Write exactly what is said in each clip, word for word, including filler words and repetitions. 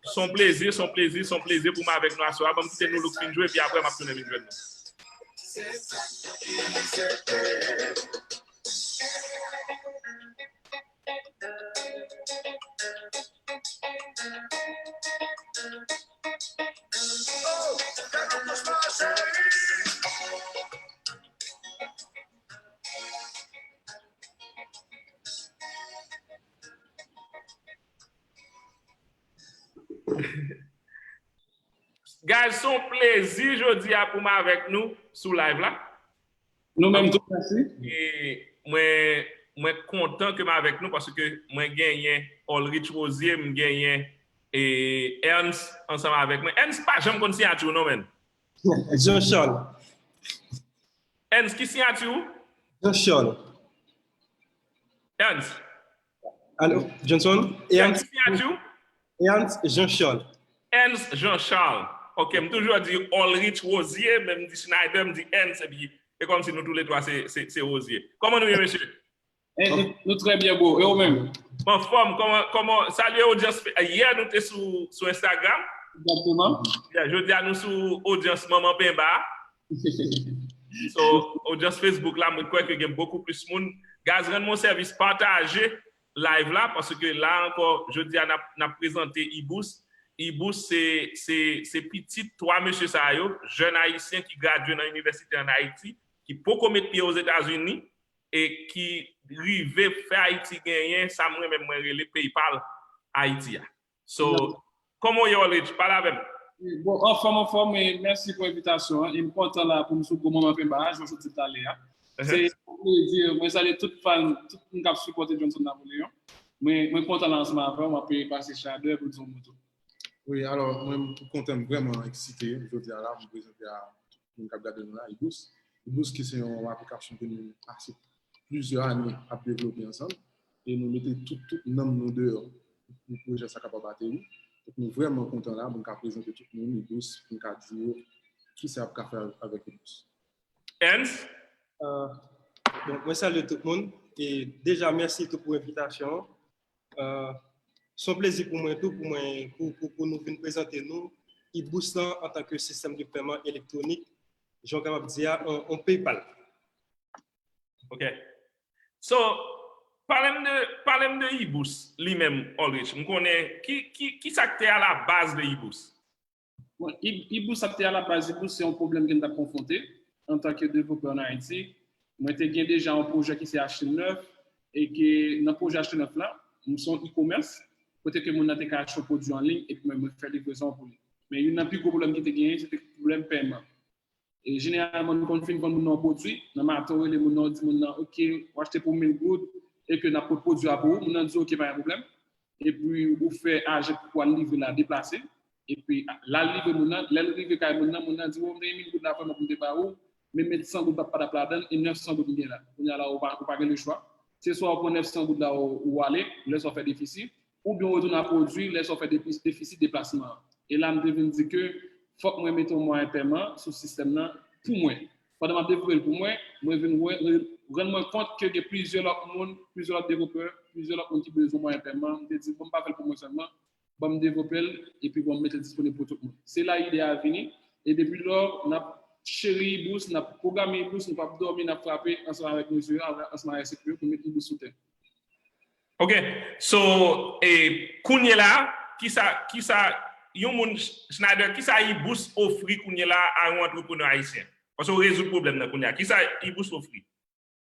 Se yon plezi, se yon plezi, se yon plezi pou m avèk nou aswè a. Ban m kite Nou Look fin jwe, epi apre m ap tounen vin jwenn nou. Guys, se yon plezi jodi a pou m avèk nou sou live la. Nou menm tou, mèsi. E mwen, mwen kontan ke m avèk nou paske mwen genyen Olrich Rosier, m genyen e Ernst ansanm avèk mwen. Ernst pa janm konn siyati w non, menn. Jean Charles. Ernst, ki siyati w? Jean Charles. Ernst. Alo, Johnson? Ernst, ki siyati w? Ernst Jean Charles. Ernst Jean Charles. Ok, m toujou di Olrich Rosier, men m di Schneider, m di Ernst, epi e kòmsi nou toulètwa se, se, se Rosier. Kòman nou ye, mesye? Eh, nou, nou trè byen, bro. E ou menm? Anfòm, kòman, kòman, salye odyans, yè nou te sou, sou Instagram. Egzakteman. Yeah, jodi a nou sou odyans Manman Penba. So, odyans Facebook la, mwen kwè ke gen bokou plis moun. Guys, rann mwen sèvis, pataje live la, paske la ankò, jodi a, n ap, n ap prezante Ibous. Ibous se, se, se pitit twa mesye sa yo, jèn ayisyen ki gradye nan inivèsite ann Ayiti, ki poko met pye Ozetazini, e ki rive fè Ayiti genyen sa mwen menm mwen rele PayPal Ayiti a. So, kòman w ye, Olrich? Pale avè m. Bon, anfòm, anfòm, e mèsi pou envitasyon an. E m kontan la pou m sou gwo Manman Penba a, jan w sot di talè a. Se yon plezi, mwen salye tout fan, tout moun k ap sipòte Johnson Napoléon. Mwen, mwen kontan la ansanm avè w, m ap pase Schneider pou di yon mo tou. Wi, alò, mwen m kontan, m vrèman eksite jodi a la pou m prezante a tout moun k ap gade nou la, Ibous. Ibous ki se yon aplikasyon ke nou pase plizyè ane ap devlope ansanm e nou mete tout, tout nanm nou deyò pou pwojè sa kapab ateri. Donk nou vrèman kontan la pou n ka prezante tout moun Ibous, pou n ka di yo kisa y ap ka fè avèk Ibous. Ernst? Bon, mwen salye tout moun. E deja, mèsi tou pou envitasyon an. Se yon plezi pou mwen tou, pou mwen, pou, pou, pou nou vin prezante nou Ibous lan antanke sistèm de pèman elektwonik, jan w kapab di a, on, on PayPal. Ok. So, pale m de, pale m de Ibous li menm, Olrich. M konnen ki, ki, ki sa k te alabaz de Ibous? Bon, Ibous sa k te alabaz, Ibous se yon pwoblèm ke n t ap konfwonte antanke devlopè ann Ayiti. Mwen te gen deja yon pwojè ki se Achte Nèf, e ke nan pwojè Achte Nèf la, m se yon e-commerce, kote ke moun nan te ka achte yon pwodui an liy, epi mwen, mwen fè livrezon an pou li. Men youn nan pi gwo pwoblèm ki te genyen, se te pwoblèm pèman. E jeneralman, nou konn fin vann moun nan yon pwodui, nan maten, w rele moun nan, w di moun nan, ok, w achte pou mil goud, e ke n ap pot pwodui a pou ou, moun nan di, ok, pa gen pwoblèm. Epi ou fè ajan ki pou al livre la deplase. Epi lè l livre moun nan, lè l rive kay moun nan, moun nan di, o, m te gen mil goud la vrèman pou m te ba ou, men met san goud patap ladan l, e nèf san goud m gen la. Kounye a la, ou pa, ou pa gen lechwa. Se swa ou pran nèf san goud la, ou, ou ale, lè sa w fè defisi, oubyen ou retounen a pwodui, lè sa w fè depi, defisi deplasman an. E la, m te vin di ke fòk mwen mete yon mwayen pèman sou sistèm nan pou mwen. Pandan m ap devlope l pou mwen, mwen vin wè, rann mwen kont ke gen plizyè lòt moun, plizyè lòt devlopè, plizyè lòt moun ki bezwen mwayen pèman. M te di, bon, m pa fè l pou mwen sèlman, ban m devlope l, epi ban m mete l disponib pou tout moun. Se la ide a vini, e depi lò, n ap cheri Ibous, n ap pwograme Ibous, nou p ap dòmi, n ap frape ansanm avèk mesye yo, ansanm avèk sekretè yo pou met Ibous sou tè. Ok, so, e, kounye la, kisa, kisa, yon moun, Schneider, kisa Ibous ofri kounye la a yon antreprenè ayisyen? Paske w rezoud pwoblèm nan kounye a. Kisa Ibous ofri?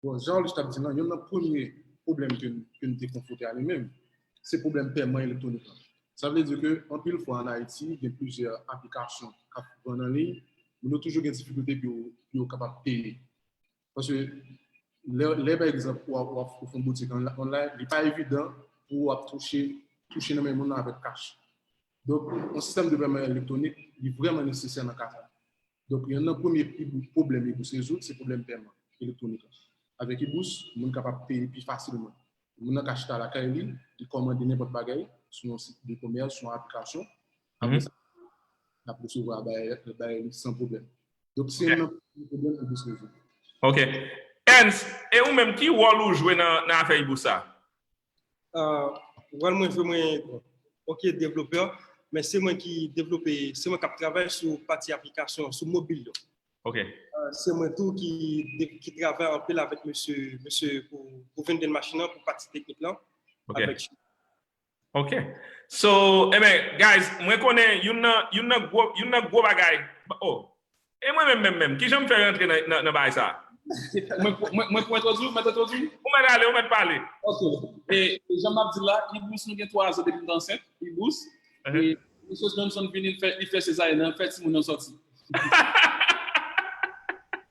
Bon, jan Olrich t ap di lan, youn nan premye pwoblèm ke, ke n te konfwonte a li menm, se pwoblèm pèman elektwonik lan. Sa vle di ke, anpil fwa ann Ayiti, gen plizyè aplikasyon k ap vann an liy, men nou toujou gen difikilte pou yo, pou yo kapab peye. Paske lè, lè pa egzanp, w ap, w ap fè yon boutik online, li pa evidan pou w ap touche, touche nan men moun nan avèk kach. Donk, yon sistèm de pèman elektwonik, li vrèman nesesè nan ka sa. Donk, youn nan premye pi gwo pwoblèm Ibous rezoud, se pwoblèm pèman elektwonik la. Avèk Ibous, moun kapab peye pi fasilman. Moun nan ka chita lakay li, li kòmande nenpòt bagay sou yon sit de komès, sou yon aplikasyon. Apre sa, l ap resevwa bagay, bagay li san pwoblèm. Donk, se youn nan pwoblèm Ibous rezoud. Ok. Ernst, e ou menm, ki wòl ou jwe nan, nan afè Ibous sa? Wòl mwen jwe, mwen, bon, ok, devlopè. men se mwen ki devlope, se mwen k ap travay sou pati aplikasyon, sou mobil yo. Ok. Se mwen tou ki, ki travay anpil avèk mesye, mesye pou, pou vending machine nan, pou pati teknik lan. Ok. Ok. So, eh ben, guys, mwen konnen youn nan, youn nan gwo, youn nan gwo bagay. Oh. E mwen menm, menm, menm, ki jan m fè rantre nan, nan, nan bagay sa? Mwen, mwen, mwen pou entwodui, mwen entwodui. Ou mèt ale, ou mèt pale. Ok. E, e jan m ap di la, Ibous, nou gen twa zan depi m te ansent, Ibous. E Mesye Johnson vini, li fè, li fè sezaryèn nan, fè timoun nan sòti.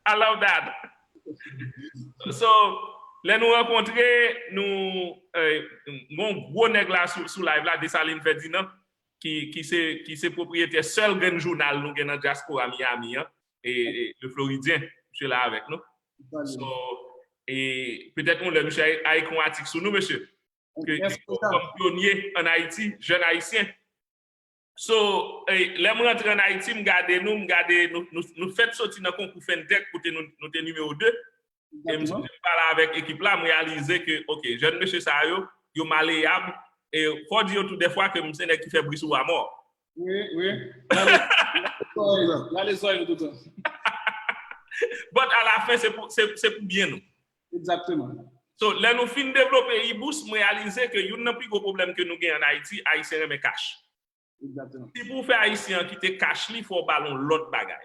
I love that. So, lè nou rankontre, nou, eh, gon gwo nèg la sou, sou live la, Desalin Ferdinand, ki, ki se, ki se pwopriyetè sèl grenn jounal nou gen nan dyaspora Miami an, e, e Le Floridien, misye la avèk nou. So, e petèt yon lè, misye a, a ekri yon atik sou nou, mesye. Ke, kòm pyonye ann Ayiti, jèn ayisyen. So, eh, lè m rantre ann Ayiti, m gade nou, m gade nou, nou, nou fèt soti nan konkou Fentech kote nou, nou te nimewo de. E m soti m pale avèk ekip la, m reyalize ke, ok, jèn mesye sa yo, yo maleyab. E fò di yo tou dèfwa ke m se nèg ki fè bri sou wa mò. Wi, wi. Rale zòrèy nou toutan. But alafen, se pou, se, se pou byen nou. Egzakteman. So, lè nou fin devlope Ibous, m reyalize ke youn nan pi gwo pwoblèm ke nou gen ann Ayiti, Ayisyen renmen kach. Egzakteman. Si pou w fè Ayisyen an kite kach li, fò w ba l yon lòt bagay.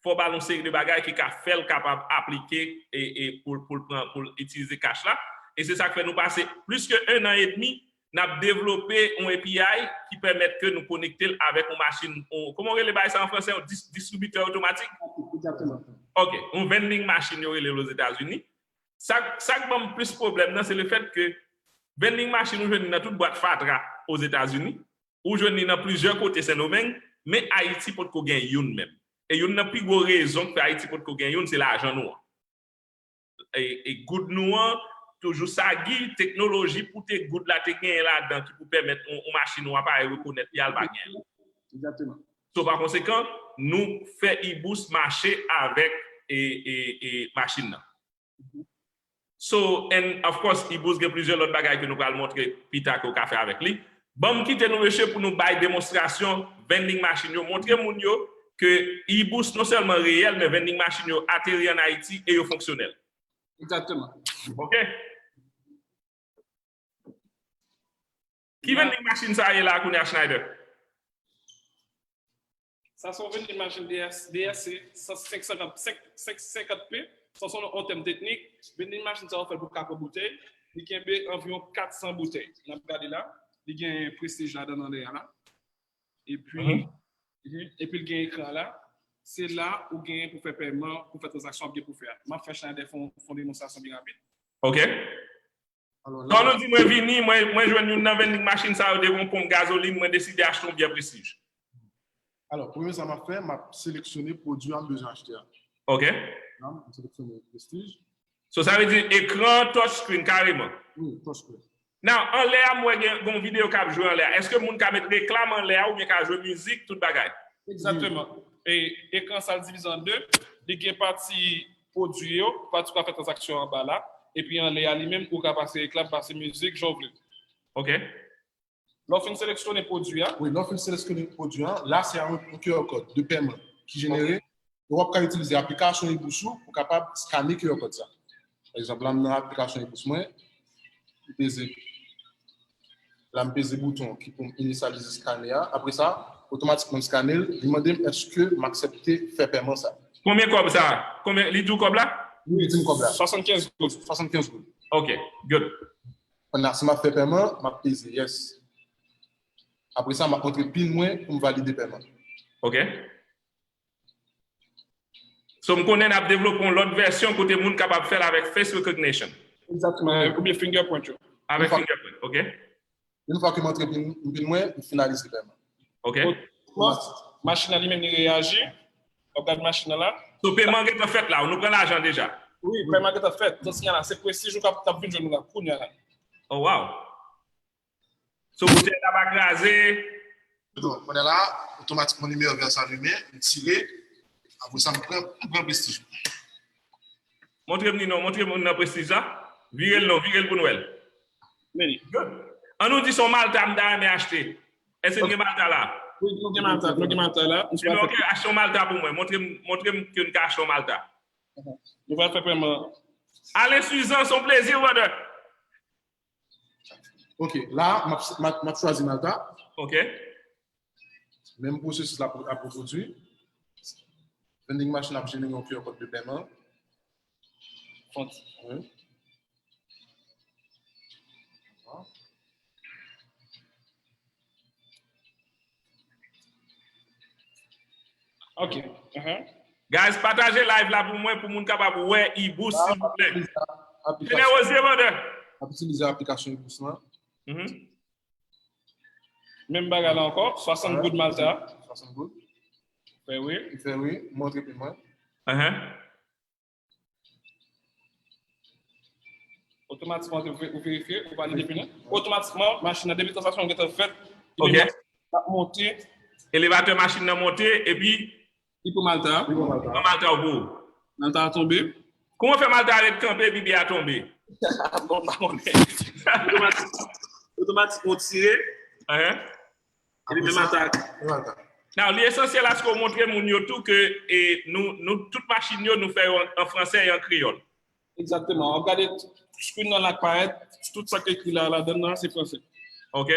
Fò w ba l yon seri de bagay ki ka fè l kapab aplike e, e pou, pou l pran, pou l itilize kach la. E se sa k fè nou pase plis ke en an edmi n ap devlope yon A P I ki pèmèt ke nou konekte l avèk yon machin, yon, kòman w rele bagay sa an fransè, yon dis, distribitè otomatik. Egzakteman. Ok, yon vending machine yo rele l Ozetazini. Sa, sa k ban m plis pwoblèm nan, se lefèt ke vending machine ou jwenn li nan tout bwat fatra Ozetazini, ou jwenn li nan plizyè kote Sendomeng, men Ayiti potko gen youn menm. E youn nan pi gwo rezon k fè Ayiti potko gen youn, se lajan nou an. E, e goud nou an toujou sagi, teknoloji pou te goud la te genyen ladan ki pou pèmèt yon, yon machin, yon aparèy rekonèt li a, l pa genyen l. Egzakteman. So, pa konsekan, nou fè Ibous mache avèk e, e, e machin nan. So, and of course, Ibous gen plizyè lòt bagay ke nou pral montre pita ke w ka fè avèk li. Ban m kite nou, mesye, pou nou bay demonstrasyon vending machine yo. Montre moun yo ke Ibous non sèlman reyèl, men vending machine yo ateri ann Ayiti e yo fonksyonèl. Egzakteman. Ok? Ki vending machine sa ye la, kounye a, Schneider? Sa se yon vending machine D S, D S C senk senkant, senk, senk senkant P. Sa se yon tèm teknik. Vending machine sa yo fèt pou ka pran boutèy. Li kenbe anviwon kat san boutèy. N ap gade la. Li gen Prestige ladan anlè a la. Epi, mhm, epi l gen ekran la. Se la ou genyen pou fè pèman, pou fè tranzaksyon w ap gen pou fè a. M ap fè Schneider fè yon, fè yon demonstrasyon byen rapid. Ok. Alò, la, nou di mwen vini, mwen, mwen jwenn youn nan vending machine sa yo devan yon ponp gazolin, mwen deside achte yon byè Prestige. Alò, premye sa m ap fè, m ap seleksyone pwodui a m bezwen achte a. Ok. La, m seleksyone Prestige. So, sa vle di ekran touchscreen kareman. Wi, touchscreen. Now, anlè a, m wè gen yon videyo k ap jwe anlè a. Èske moun ka met reklam anlè a oubyen ka jwe mizik, tout bagay? Egzakteman. E ekran sa l divize an de. Li gen pati pwodui yo, pati w ka fè tranzaksyon anba la. Epi anlè a li menm, ou ka pase reklam, pase mizik, jan w vle. Ok. Lè w fin seleksyone pwodui a. Wi, lè w fin seleksyone pwodui a, la se yon, yon Q R code de pèman ki jenere. E w ap ka itilize aplikasyon Ibous ou pou kapab skane Q R code sa. Pa egzanp, la m nan aplikasyon Ibous mwen, m peze, la m peze bouton ki pou m inisyalize skanè a. Apre sa, otomatikman m skane l, li mande m èske m aksepte fè pèman sa. Konbyen kòb sa? Konbyen, li di w kòb la? Wi, li di m kòb la. Swasannkenz goud. Swasannkenz goud. Ok, good. Pandan si m ap fè pèman, m ap peze yes. Apre sa, m ap antre pin mwen pou m valide pèman. Ok. So, m konnen n ap devlope yon lòt vèsyon kote moun kapab fè l avèk face recognition. Egzakteman, oubyen fingerprint yo. Avèk fingerprint, ok. Yon fwa ke m antre pin, pin mwen, m finalize pèman. Ok. Machin nan li menm li reyaji. W ap gade machin nan la. So, peman gentan fèt la, nou pran lajan deja. Wi, peman gentan fèt. Nan sinyal la, se Prestige ou k ap, k ap vin jwenn nou la, kounye a la. Oh, wow. So, boutèy la pa kraze. Bon, kounye a la, otomatikman limyè vè sa limen, m tire. Apre sa, m pran, m pran Prestige. Montre m li non, montre moun nan Prestige la. Vire l non, vire l pou n wè l. Men li. Good. An nou di se yon Malta m ta renmen achte. Èske n gen Malta la? Wi, nou gen Malta, nou gen Malta la. Ebyen, ok, achte yon Malta pou mwen. Montre m, montre m ke n ka achte yon Malta. Nou pral fè pèman. Alain Suzan, se yon plezi, brother. Ok, la, m ap, m ap, m ap chwazi Malta. Ok. Menm pwosesis la ap repwodui. Vending machine ap jenere yon Q R code de pèman. Font. Wi. Ok. Guys, pataje live la pou mwen, pou moun kapab wè Ibou, silvouplè. Jenerozye, brother. Ap itilize aplikasyon Ibou lan. Menm bagay la ankò, swasant goud Malta. Swasant goud. Fè wi. Fè wi, montre pou mwen. Otomatikman, ou ve-, ou verifye, ou valide fini. Otomatikman, machin nan, depi tranzaksyon an gentan fèt, li ap monte. Elevatè machin nan monte, epi li pran Malta. Li pran Malta. Pran Malta pou ou. Malta a tonbe. Kouman fè Malta a ret kanpe, epi biyè a tonbe? Bon, m pa konnen. Otomatik-, otomatikman, ou tire. Epi menm atak. Now, li esansyèl aske w montre moun yo tou ke, e, nou, nou, tout machin yo, nou fè yo an, an fransè e an kreyòl. Egzakteman. W ap gade screen nan la k parèt, tout sa k ekri la, ladan nan, se fransè. Ok.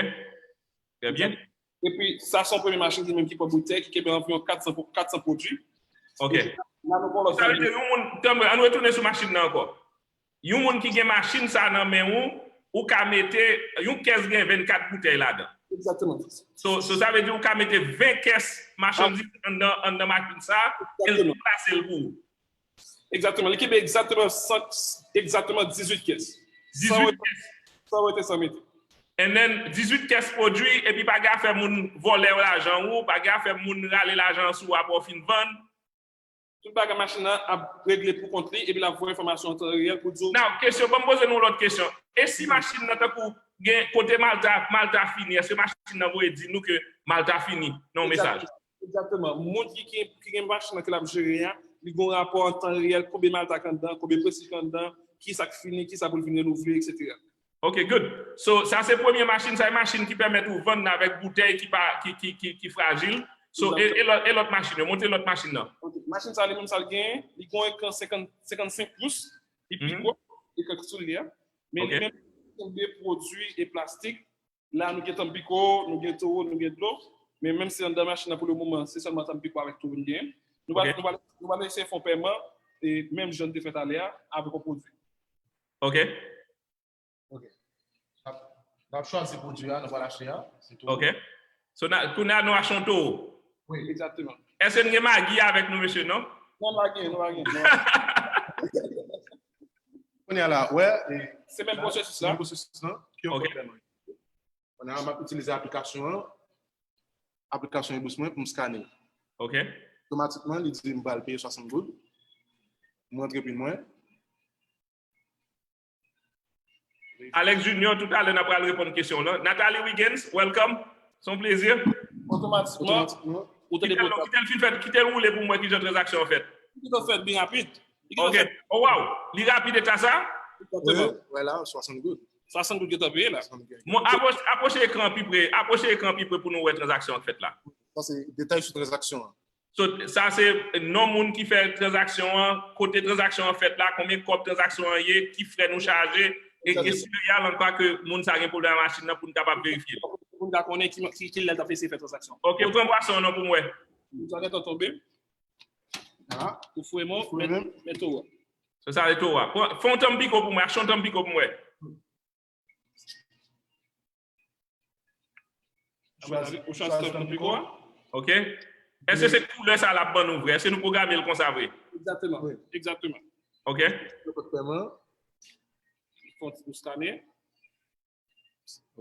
Trè byen. Epi, sa se yon premye machin li menm ki pran boutèy, ki kenbe anviwon kat san po-, kat san pwodui. Ok. Epi, la, nou pran lòt. Sa vle di, yon moun, tann, ann retounen sou machin nan ankò. Yon moun ki gen machin sa nan men ou, ou ka mete, yon kès gen vennkat boutèy ladan. Egzakteman. So, so sa vle di ou ka mete ven kès machandiz anndan, anndan machin sa, e l deplase l pou ou. Egzakteman. Li kenbe egzakteman san, egzakteman dizuit kès. Dizuit kès. San rete, san mete. And then, dizuit kès pwodui, epi pa gen afè moun vòlè lajan ou, pa gen afè moun rale lajan sou ou apre w fin vann. Tout bagay machin nan ap regle pou kont li, epi l ap voye enfòmasyon an tan reyèl pou di w. Now, kesyon, ban m poze nou yon lòt kesyon. E si machin nan tankou gen kote Malta, Malta fini, èske machin nan voye di nou ke Malta fini nan yon mesaj? Egzakteman. Moun ki, ki, ki gen machin nan ke l ap jere a, li gen yon rapò an tan reyèl, konbyen Malta k anndan, konbyen pwodui k anndan, ki sa k fini, ki sa pou l vin renouvle, etsetera. Ok, good. So, sa se premye machin, sa e machin ki pèmèt ou vann avèk boutèy ki pa, ki, ki, ki, ki frajil. So, e, e lòt, e lòt machin yo, montre lòt machin nan. Ok, machin sa li menm sa l genyen, li gen yon ekran senkant, senkannsenk pous, li pi gwo, ekran ki sou li a. Men li menm, li kenbe pwodui e plastik. La, nou gen Tampico, nou gen Toro, nou gen dlo. Men menm si anndan machin nan pou le moman, se sèlman Tampico avèk Toro n genyen. Nou va, nou va, nou va eseye fè yon pèman, e menm jan n te fè talè a, avèk yon pwodui. Ok. Ok. N ap, n ap chwazi pwodui a, nou pral achte a. Se tou. Ok. So, na, kounye a nou achte yon Toro. Wi. Egzakteman. Èske n gen Magi avèk nou, mesye, non? Non, nou pa gen, nou pa gen, non. Kounye a la, wè, e se menm pwosesis la. Menm pwosesis la. Ok. Kounye a, m ap itilize aplikasyon an, aplikasyon Ibous mwen pou m skane. Ok. Otomatikman, li di m pral peye swasant goud. M rantre pin mwen. Alex Junior, toutalè, n ap pral reponn kesyon w lan. Nathalie Wiggins, welcome. Se yon plezi. Otomatikman, ou tande pwogram. Kite l, kite l fin fè, kite l woule pou m wè kijan tranzaksyon an fèt. Li gentan fèt byen rapid. Li gentan fèt. Oh, wow! Li rapid eta sa? Egzakteman. Wi, la, swasant goud. Swasant goud gentan peye la. Swasant goud. Mon, apwoche, apwoche ekran pi pre, apwoche ekran pi pre pou nou wè tranzaksyon an k fèt la. Sa se detay sou tranzaksyon an. So, sa se non moun ki fè tranzaksyon an, kote tranzaksyon an fèt la, konbyen kòb tranzaksyon an ye, ki frè nou chaje, e, e si nou ya lan kwa ke moun sa gen pwoblèm ak machin nan pou n kapab verifye l. Pou n ka konnen ki, ki, ki lè l t ap eseye fè tranzaksyon. Ok, ou pran pwason an non pou m wè. Ou sa gentan tonbe. Ou fouye men w, men, men Toro a. Se sa, e Toro a. Pran, fè yon Tampico pou mwen, achte yon Tampico pou mwen. Ou chwazi, ou chwazi Tampico a? Ok. Èske se koulè sa l ap ban nou vre? Èske nou pwograme l konsa vre? Egzakteman. Wi. Egzakteman. Ok. Nenpòt pèman. Fon ou skane.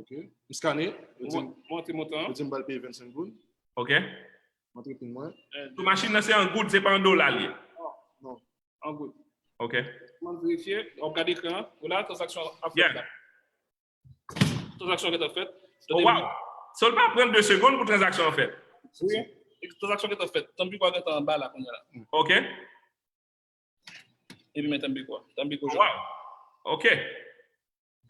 Ok. M skane. Yo di m, monte montan an. Yo di m pral peye vennsenk goud. Ok. Montre pin mwen. Tou machin nan se an goud, se pa an dola l ye. Non. An goud. Ok. Mwen verifye, w ap gade ekran an. Ou la, tranzaksyon ap fèt la. Tranzaksyon gentan fèt. Oh, wow! So, l pa pran de segonn pou tranzaksyon an fèt. Wi. Tranzaksyon gentan fèt. Tampico a gentan anba la kounye a la. Ok. Epi men Tampico a. Tampico jòn. Oh, wow! Ok.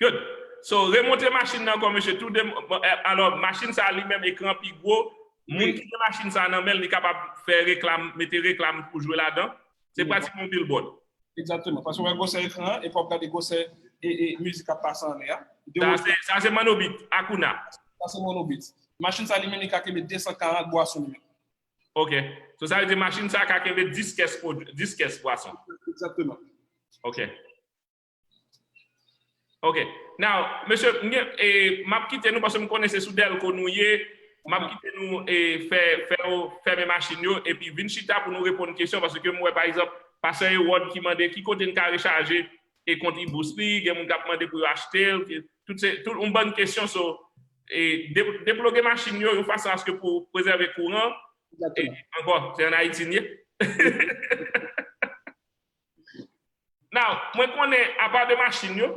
Good. So, remontre machin nan ankò, mesye. Tou de, bon, eh, alò, machin sa li menm, ekran pi gwo. Moun ki gen machin sa nan men l, li kapab fè reklam, mete reklam pou jwe ladan. Se pratikman yon billboard. Egzakteman. Paske w wè gwosè ekran an, epi w ap gade gwosè e, e, mizik k ap pase anlè a. Sa se, sa se Manobit, Akuna. Sa se Manobit. Machin sa li menm, li ka kenbe de san karant bwason li menm. Ok. So, sa vle di machin sa ka kenbe dis kès pwodui, dis kès bwason. Egzakteman. Ok. Ok. Now, mesye, m gen, e, m ap kite nou paske m konnen se sou Delco nou ye. M ap kite nou e, fè, fè, fèmen machin yo epi vin chita pou nou reponn kesyon paske m wè, pa egzanp, Pastè Ewòd ki mande ki kote n ka rechaje e kont Ibous li, gen moun k ap mande pou yo achte l, tout se, tout yon bann kesyon. So, e, de, deploge machin yo yon fason aske pou prezève kouran. E, ankò, se ann Ayiti n ye. Now, mwen konnen, apa de machin yo,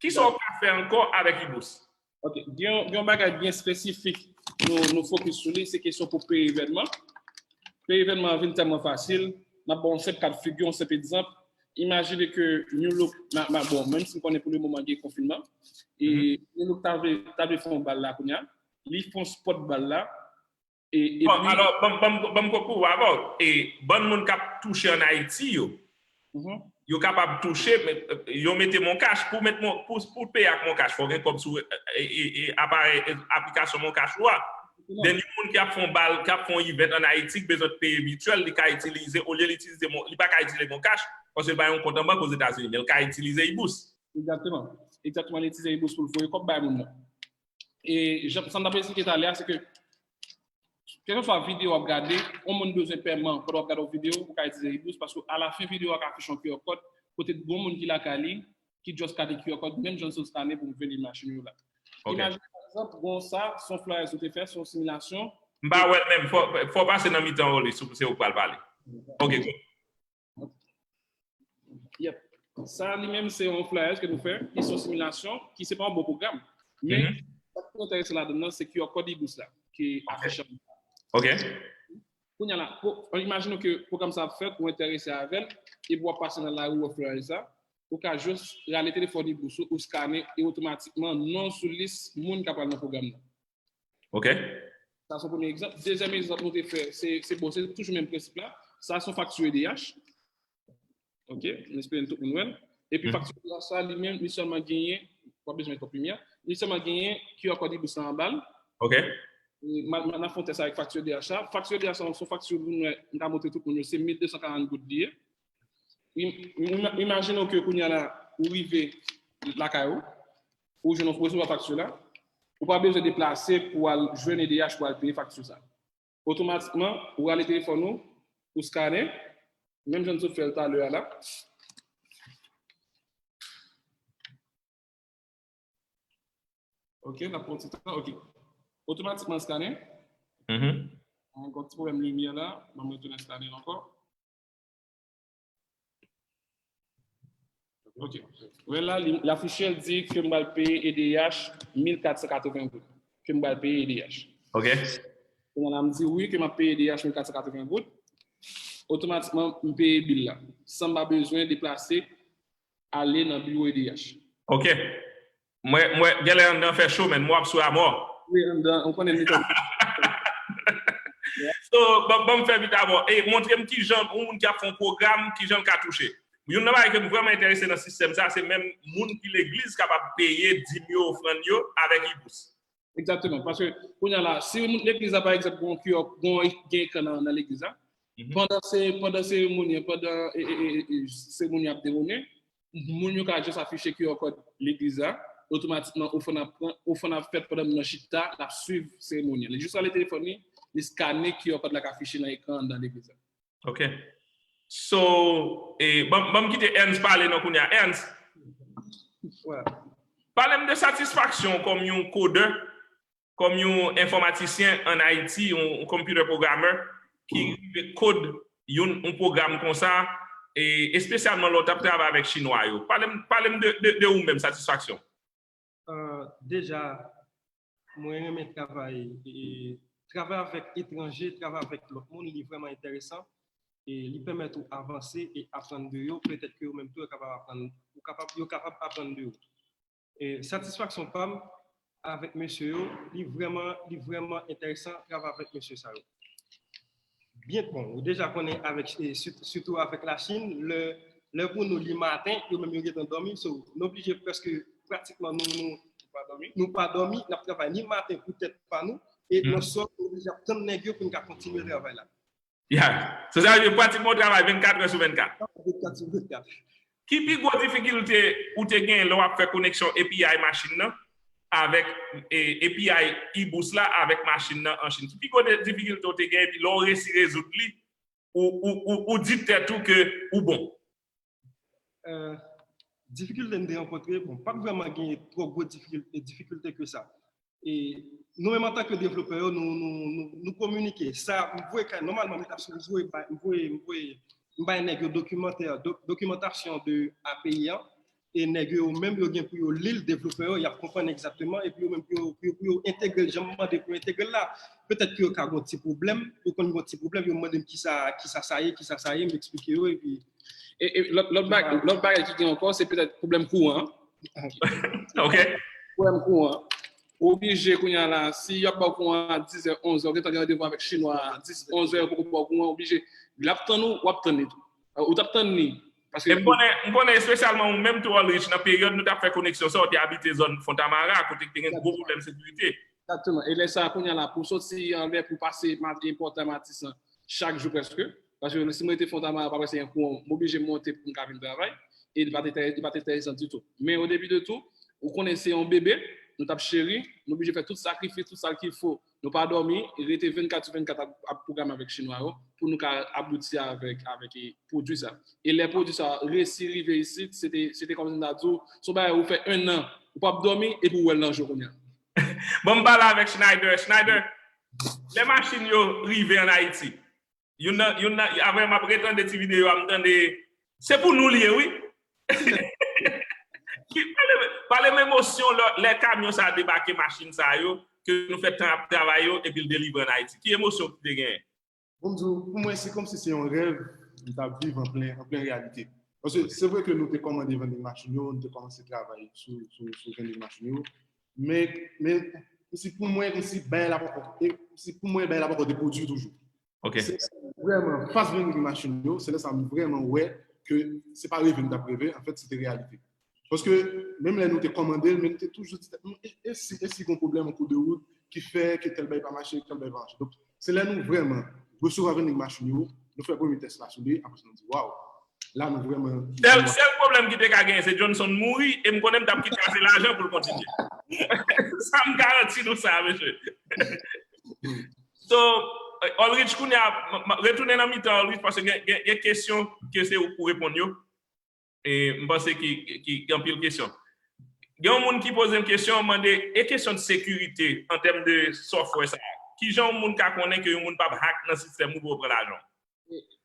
kisa w ka fè ankò avèk Ibous? Ok, gen yon bagay byen espesifik nou, nou fokis sou li, se kesyon pou peye evènman. Peye evènman an vin tèlman fasil, n ap ba w yon senp kat figi, yon senp egzanp. Imajine ke New Look, ma, ma, bon, menm si m konnen pou le moman gen konfinman, e New Look ta vle, ta vle fè yon bal la kounye a, li fè yon spot bal la, e, e bon, alò, ban m koupou avè w. E bann moun k ap touche ann Ayiti yo, yo kapab touche, men, yo mete MonCash. Pou met mon, pou, pou peye ak MonCash, fò gen kòb sou e, e, e, aparèy, e, aplikasyon MonCash ou a. Then yon moun ki ap fè yon bal, ki ap fè yon event ann Ayiti, ki bezwen peye vityèl, li ka itilize, olye li itilize, li pa ka itilize MonCash, paske li pa gen yon kont an bank Ozetazini, men li ka itilize Ibous. Egzakteman. Egzakteman, li itilize Ibous pou l voye kòb bay moun nan. E jan, sa m t ap esplike talè a, se ke kèlkeswa videyo w ap gade, yon moun bezwen pèman pandan w ap gade yon videyo, ou ka itilize Ibous, paske alafen videyo a ka afiche yon QR code, kote gon moun ki lakay li, ki just skane QR code, menm jan sou skane pou m vini machin yo la. Imajine, pa egzanp, gon sa, se yon flyers ou te fè, se yon similasyon. M pa wè l menm, fò, fò pase nan mitan Oli, si se ou k pral pale. Ok, go. Yep. Sa li menm se yon flyers ke nou fè, ki se yon similasyon, ki se pa yon bon pwogram. Men, sa ki enteresan ladan nan, se QR code Ibous la, ki afiche anba. Ok. Kounye a la, imajine ke pwogram sa ap fèt, ou enterese avè l, epi w ap pase nan lari, ou wè flyers la, ou ka just rale telefòn Ibous ou, ou skane, e otomatikman, non w sou lis moun k ap pral nan pwogram nan. Ok. Sa se yon premye egzanp. Dezyèm egzanp nou te fè, se, se bon, se toujou menm prensip la. Sa se yon fakti EDH. Ok, m espere tout moun wè l. Epi fakti EDH sa, li menm, li sèlman genyen, w ap bezwen twòp limyè, li sèlman genyen QR code Ibous la anba l. Ok. M a fè yon tès avèk fakti EDH la. Fakti EDH la, se yon fakti pou nou, m ka montre tout moun yo, se mil de san karant goud li ye. Imajine w ke kounye a la, ou rive lakay ou, ou jwenn yon resevwa fakti la, ou pa bezwen deplase pou al jwenn EDH pou al peye fakti sa. Otomatikman, ou rale telefòn ou, ou skane, menm jan n sot fè l talè a la. Ok, n ap pran ti tan. Ok. Otomatikman skane. Gen yon ti pwoblèm limyè la, ban m retounen skane ankò. Ok. Wè la, li afiche l di ke m pral peye EDH mil kat san katreven goud. Ke m pral peye EDH. Ok. Kounye a la, m di wi, ke m ap peye EDH mil kat san katreven goud. Otomatikman, m peye bil la. San m pa bezwen deplase ale nan biwo EDH. Ok. Mwen, mwen, genlè anndan fè cho, men mwen ap swe amò. Wi, anndan, ou konnen li tankou. So, ban, ban m fè vit avè w. E montre m kijan yon moun ki ap fè yon pwogram, kijan l ka touche. Youn nan bagay ke m vrèman enterese nan sistèm sa, se menm moun ki legliz kapab peye dim yo, ofrann yo avèk Ibous. Egzakteman. Paske, kounye a la, si legliz la, pa egzanp, gon, gon, gen ekran nan, nan legliz la, pandan se, pandan seremoni an, pandan e, e, e, e, seremoni ap dewoule, moun yo ka just afiche QR code legliz la, otomatikman ofrann ap pran, ofrann ap fèt pandan moun nan chita, l ap swiv seremoni an. Li just rale telefòn li, li skane QR code la k afiche nan ekran anndan legliz la. Ok. So, e, ban, ban m kite Ernst pale non kounye a. Ernst, pale m de satisfaksyon w kòm yon kodè, kòm yon enfòmatisyen ann Ayiti, yon, yon computer programmer ki rive kode yon, yon pwogram konsa, e espesyalman lè w t ap travay avèk chinwa yo. Pale m, pale m de, de, de ou menm, satisfaksyon. Deja, mwen renmen travay, e, travay avèk etranje, travay avèk lòt moun, li vrèman enteresan. E li pèmèt ou avanse e aprann de yo, petèt ke yo menm tou yo kapab aprann, ou kapab, yo kapab aprann de ou. E satisfaksyon pa m avèk mesye yo, li vrèman, li vrèman enteresan travay avèk mesye sa yo. Byen, bon, ou deja konnen avèk, e, sit- sitou avèk Lachin, lè, lè pou nou li maten, yo menm yo gentan dòmi, so, nou oblije prèske, pratikman, nou, nou, nou pa dòmi, n ap travay ni maten pou tèt pa nou, e nan swa, nou oblije ap tann nèg yo pou n ka kontinye travay la. Yeah. So, sa vle di pratikman ou travay vennkat è sou vennkat. Vennkat sou vennkat. Ki pi gwo difikilte ou te gen lè w ap fè koneksyon A P I machin nan avèk e, A P I e-boost la avèk machin nan an Chin? Ki pi gwo de- difikilte ou te gen epi lè w resi rezoud li, ou, ou, ou, ou di tèt ou ke ou bon? Euh, difikilte m te rankontre, bon, pa t vrèman gen twò gwo difikilte, difikilte ke sa. E nou menm antanke devlopè yo, nou, nou, nou, nou kominike. Sa, m voye kay, nòmalman, m ta sou rezo, e bay- m voye, m voye, m bay nèg yo dokimantè, do- dokimantasyon de A P I an, e nèg yo menm yo gen pou yo li l, devlopè yo, y ap konprann egzakteman, epi yo menm pou yo, pou yo, pou yo entegre l jan m mande pou yo entegre l la. Petèt ke yo ka gen yon ti pwoblèm, yo konn gen yon ti pwoblèm, yo mande m kisa, kisa sa ye, kisa sa ye, m eksplike yo, epi E, e lòt lòt bag- lòt bagay ki gen ankò, se petèt pwoblèm kouran. Ok. Pwoblèm kouran. Ou oblije kounye a la, si y ap ba w kouran a dizè, onzè, ou gentan gen randevou avèk chinwa a dis, onzè, yo poko ba w kouran, ou oblije, l ap tann ou, w ap tann li tou. Ou t ap tann li. Paske E m konnen, m konnen espesyalman ou menm tou, Olrich, nan peryòd nou t ap fè koneksyon sa, ou te abite zòn Fontamara, kote ki te gen gwo pwoblèm sekirite. Egzakteman. E lè sa a, kounye a la, pou soti anlè, pou pase Mat- e pòtay Matisan, chak jou prèske. Paske si mwen rete Fontamara, pa prèske gen kouran, m oblije monte pou m ka vin travay. E li pa t enterè- li pa t enteresan ditou. Men o debi de tou, ou konnen se yon bebe, nou t ap cheri, nou oblije fè tout sakrifis, tout sa ki fo. Nou pa dòmi, rete vennkat sou vennkat ap, ap pwogram avèk chinwa yo, pou nou ka abouti avèk, avèk e, pwodui sa. E lè pwodui sa resi rive isit, se te, se te kòmsi m ta di w, se yon bagay ou fè ennan, ou p ap dòmi, epi w wè l nan je w kounye a. Bon, m pale avèk Schneider. Schneider, lè machin yo rive ann Ayiti, youn nan, youn nan, avè m ap retande ti videyo a, m tande, se pou nou l ye, wi. Ki- pale, pale m emosyon lè, lè kamyon sa a debake, machin sa yo, ke nou fè tan ap travay yo, epi l delivre ann Ayiti. Ki emosyon ki te genyen? Bon, m di w, pou mwen, se kòmsi se yon rèv m t ap viv an plen, an plen reyalite. Paske se vre ke nou te kòmande vending machine yo, nou te kòmanse travay sou, sou, sou vending machine yo. Men, men si pou mwen, kòmsi bagay la poko, e si pou mwen, bagay la poko te pwodui toujou. Ok. Se vrèman, fas vending machine yo, se lè sa m vrèman wè ke se pa reve m t ap reve, anfèt, se te reyalite. Paske menm lè nou te kòmande l, men nou te toujou di tèt nou, e, e si, e si gen yon pwoblèm an kou de wout ki fè ke tèl bagay pa mache, tèl bagay pa mache. Donk, se lè nou vrèman resevwa vending machine yo, nou fè premye tès la sou li, apre sa nou di, waw, la nou vrèman. Sèl, sèl pwoblèm ki te ka genyen, se Johnson mouri, e m konnen m t ap kite ase lajan pou l kontinye. Sa m garanti nou sa, mesye. So, Olrich, kounye a, m- m- retounen nan mitan Olrich, paske gen, gen, gen kesyon ke se ou pou reponn yo. E m panse ki, ki, ki anpil kesyon. Gen yon moun ki poze m kesyon, mande, e kesyon de sekirite an tèm de software sa a? Kijan yon moun ka konnen ke yon moun p ap hack nan sistèm ou pou yo pran lajan w?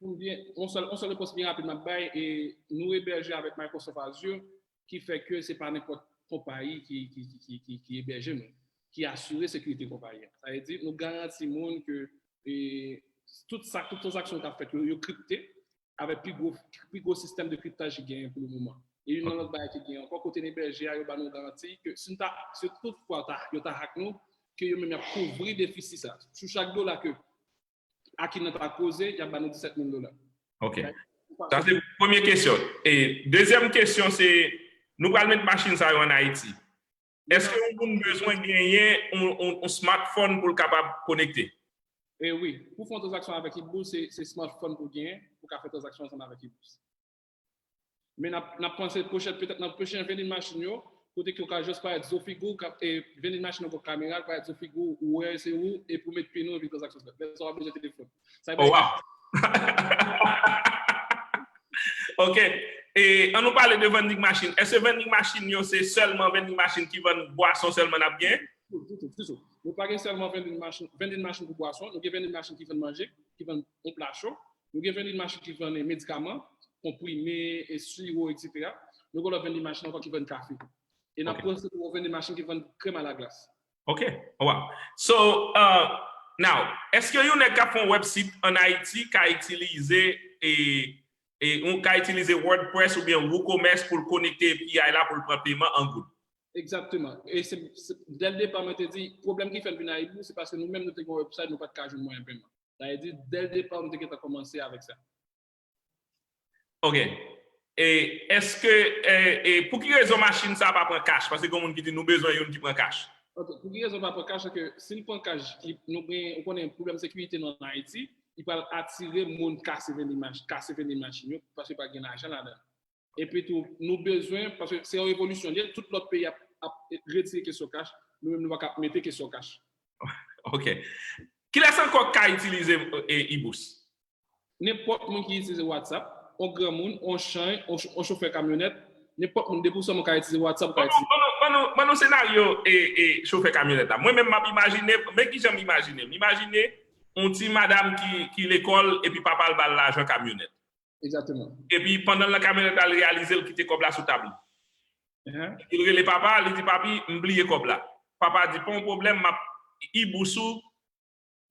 Pou byen, yon sèl, yon sèl repons byen rapid m ap bay, e nou ebèje avèk Microsoft Azure, ki fè ke se pa nenpòt konpayi ki, ki, ki, ki, ki, ki ebèje nou, ki asire sekirite konpayi a. Sa vle di, nou garanti moun ke e, tout sa, tout tranzaksyon k ap fèt yo, yo kripte avèk pi gwo, pi gwo sistèm de kriptaj ki genyen pou le moman. E youn nan lòt bagay ki genyen ankò, kote n ebèje a, yo ba nou garanti ke si n ta, si tout fwa ta, yo ta hack nou, ke yo menm y ap kouvri defisi sa. Sou chak dola ke Akin nan ta koze, y ap ba nou disèt mil dola. Ok. Sa se premye kesyon. E dezyèm kesyon se, nou pral met machin sa yo ann Ayiti. Èske yon moun bezwen genyen yon, yon, yon smartphone pou l kapab konekte? E wi, pou fè yon tranzaksyon avèk e-boost, se, se smartphone pou genyen, pou ka fè tranzaksyon ansanm avèk e-boost. Men n ap, n ap panse pwochèn, petèt nan pwochèn vending machine yo, kote ke w ka jis parèt zo figi w, ka- e vending machine nan bò kamera, parèt zo figi w, ou wè se ou, epi w met pin ou, epi tranzaksyon fèt. Lè sa w pa bezwen telefòn. Sa Oh, wow. Ok. E an nou pale de vending machine. Èske vending machine yo se sèlman vending machine ki vann bwason sèlman n ap gen? Ditou, ditou, ditou. Nou pa gen sèlman vending machine, vending machine pou bwason, nou gen vending machine ki vann manje, ki vann yon pla cho, nou gen vending machine ki vann medikaman, konprime, e siwo, etsetera. Nou gen lòt vending machine ankò ki vann kafe. E n ap panse pou yon vending machine ki vann krèm alaglas. Ok. Oh, wow. So, uh, now, èske yon nèg k ap fè yon website ann Ayiti ka itilize e, e yon ka itilize WordPress oubyen WooCommerce pou l konekte A P I la pou l pran peman an goud? Egzakteman. E se, se, dès le départ, mwen te di, pwoblèm ki fè l vin a Ibou, se paske nou menm nou te gen yon website, nou pa t ka jwenn mwayen peman. Sa vle di, dès le départ, nou te gentan kòmanse avèk sa. Ok. E èske, e, e pou ki rezon machin sa pa pran kach? Paske gen moun ki di nou bezwen youn ki pran kach. Ok, pou ki rezon pa pran kach? Se ke si l pran kach, nou gen, ou konnen pwoblèm sekirite nou an Ayiti, li pral atire moun kase vende machin, kase vende machin yo, paske pa gen lajan ladan. Epi tou, nou bezwen, paske se yon revolisyon li ye, tout lòt peyi ap, ap retire kesyon kach, nou menm nou pa ka mete kesyon kach. Ok. Kilès ankò k ka itilize e, Ibous? Nenpòt moun ki itilize WhatsApp, yon granmoun, yon chanj, yon chofè kamyonèt, nenpòt moun, depi w sèlman ka itilize WhatsApp, ou ka itilize. Ban nou senaryo e, e chofè kamyonèt la. Mwen menm m ap imajine, men kijan m imajine. M imajine yon ti madanm ki, ki lekòl epi papa l ba l lajan kamyonèt. Egzakteman. Epi pandan l nan kamyonèt la, l reyalize l kite kòb la sou tab li. Epi l rele papa, li di, papi, m bliye kòb la. Papa di, pa yon pwoblèm, m ap Ibous ou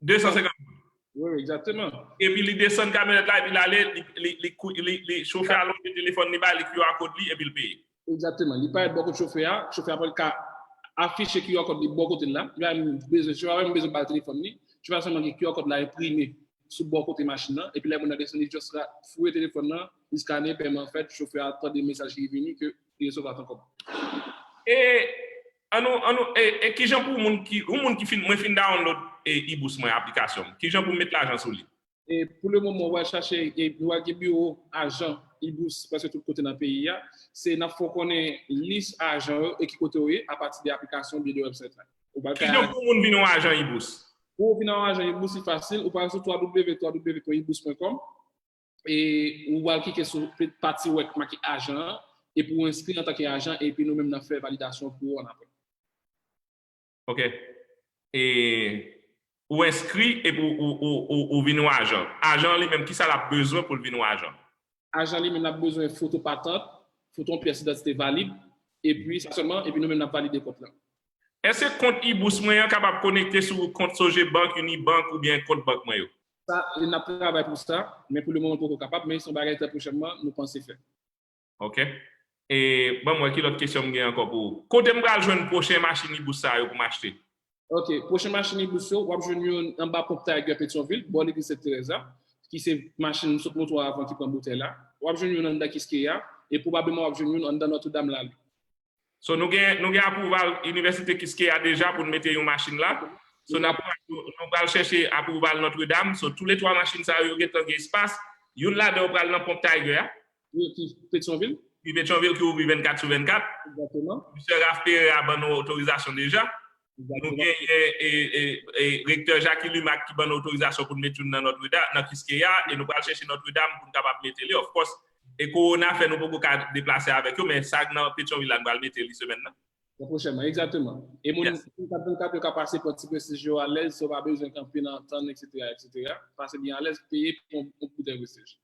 de san senkant goud. Wi, egzakteman. Epi li desann kamyonèt la, epi l ale, li, li, li, li, li chofè a lonje telefòn li ba li, Q R code li, epi l peye. Egzakteman. Li parèt bò kot chofè a, chofè a pral ka afiche Q R code li bò kote l la. Li pa menm bezwen, chofè a pa menm bezwen ba l telefòn li. Chofè a sèlman gen Q R code la enprime sou bò kote machin nan. Epi lè moun nan desann, li just fouye telefòn nan, li skane, pèman fèt, chofè a tande mesaj ki vini ke li resevwa tan kòb. E annou, annou, e, e kijan pou moun ki, yon moun ki fin, mwen fin download e Ibous mwen, aplikasyon m. Kijan pou m met lajan sou li? E pou le moman, w al chache, e nou al gen biwo ajan Ibous prèske tout kote nan peyi a. Se n ap fè w konnen lis ajan yo e ki kote yo ye apati de aplikasyon oubyen de website la. Ou pral ka Kijan pou moun vin yon ajan Ibous? Pou w vin yon ajan Ibous, li fasil. Ou pral sou w w w pwen ibous pwen kòm e ou pral klike sou pati wè k make ajan an epi w enskri antanke ajan epi nou menm n ap fè validasyon pou ou annapre. Ok. E ou enskri epi ou, ou, ou, ou, ou vin yon ajan. Ajan an li menm, kisa l ap bezwen pou l vin yon ajan? Ajan li menm l ap bezwen foto patant, foto yon pyès idantite valid, epi sa sèlman, epi nou menm n ap valide kont lan. Èske kont Ibous mwen an kapab konekte sou kont Sogebank, Unibank oubyen kont bank mwen yo? Sa, n ap travay pou sa, men pou le moman l poko kapab, men se yon bagay trè pwochènman nou panse fè. Ok. E ban m wè ki lòt kesyon m gen ankò pou ou. Kote m pral jwenn pwochen machin Ibous sa yo pou m achte? Ok, pwochen machin Ibous yo, w ap jwenn youn anba Ponp Tiger Petyonvil, bò legliz Sent Terèz la, ki se machin m sot montre w avan ki pran boutèy la. W ap jwenn youn anndan Kiskeya, e pwobableman w ap jwenn youn anndan Notre Dame la wi. So nou gen, nou gen apwouval Inivèsite Kiskeya deja pou n mete yon machin la. So n ap, nou pral chèche apwouval Notre Dame. So toulètwa machin sa yo, yo gentan gen espas. Youn ladan yo pral nan Ponp Tiger a. Wi, ki Petyonvil. Ki Petyonvil, ki ouvri vennkat sou vennkat. Egzakteman. Misye Ralph Pereira ban nou otorizasyon deja. Nou genyen e, e, e, rektè Jacky Lumac ki ban nou otorizasyon pou n met youn nan Notre Dame, nan Kiskeya, e nou pral chèche Notre Dame pou n kapab mete li. Of course, e kowona fè nou poko ka deplase avèk yo, men sa k nan Petyonvil la, nou pral mete li semèn nan. Pwochènman, egzakteman. E moun vennkat vennkat yo ka pase pran ti prestij yo alèz, san yo pa bezwen kanpe nan tann, etsetera, etsetera. Pase byen alèz, peye pou yon boutèy prestij.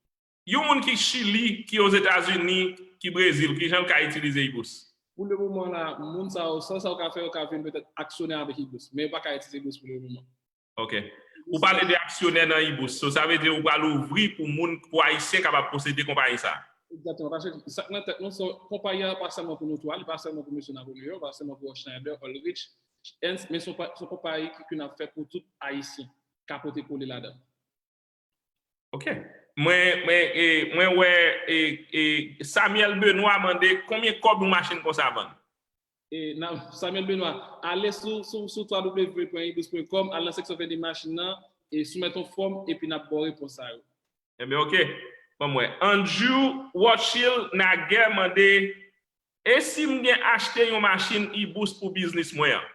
Yon moun ki Chili, ki Ozetazini, ki Brezil, kijan l ka itilize Ibous? Pou le moman la, moun sa yo, sèl sa yo ka fè, yo ka vin petèt aksyonè avèk Ibous, men yo pa ka itilize Ibous pou le moman. Ok. Ou pale de aksyonè nan Ibous. So, sa vle di ou pral ouvri pou moun, pou Ayisyen kapab posede konpayi sa a. Egzakteman. Paske sa k nan tèt nou, se konpayi a pa sèlman pou nou twa, li pa sèlman pou mesye Napoleon, pa sèlman pou Schneider, Ulrich, Ernst, men se yon konpayi ki, ki n ap fè pou tout Ayisyen ka pote kole ladan. Ok. Mwen, mwen, e, mwen wè e, e, Samuel Benoit mande konbyen kòb yon machin konsa vann? E, nan, Samuel Benoit, ale sou, sou, sou w w w pwen ibous pwen kòm, al nan seksyon vende machin nan, e soumèt yon fòm, epi n ap ba w repons sa yo. Ebyen, ok. Ban m wè. Andrew Rothschild Naguère mande, e si m gen achte yon machin Ibous pou biznis mwen an?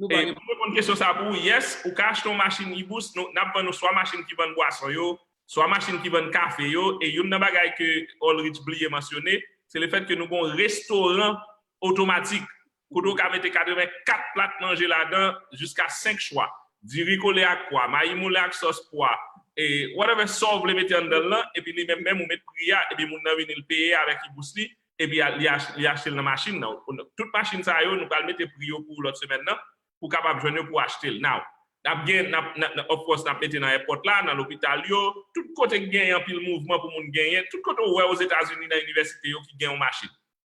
E, mwen reponn kesyon sa pou ou, yes, ou ka achte yon machin Ibous, nou, n ap vann ou swa machin ki vann bwason yo, swa machin ki vann kafe yo, e youn nan bagay ke Ulrich bliye mansyone, se lefèt ke nou gen yon restoran otomatik, kote w ka mete katrevenkat plat manje ladan, jiska senk chwa. Diri kole ak pwa, mayi moulen ak sòs pwa, e whatever sa w vle mete anndan l lan, epi li menm menm ou met pri a, epi moun nan vini l peye avèk Ibous li, epi li achte l nan machin nan. Tout machin sa yo, nou pral mete pri yo pou ou lòt semèn nan, pou w kapab jwenn yo pou w achte l. Now, n ap gen, n ap, n ap, of course, n ap mete nan èpòt la, nan lopital yo, tout kote k genyen anpil mouvman pou moun genyen, tout kote w wè Ozetazini nan inivèsite yo ki gen yon machin.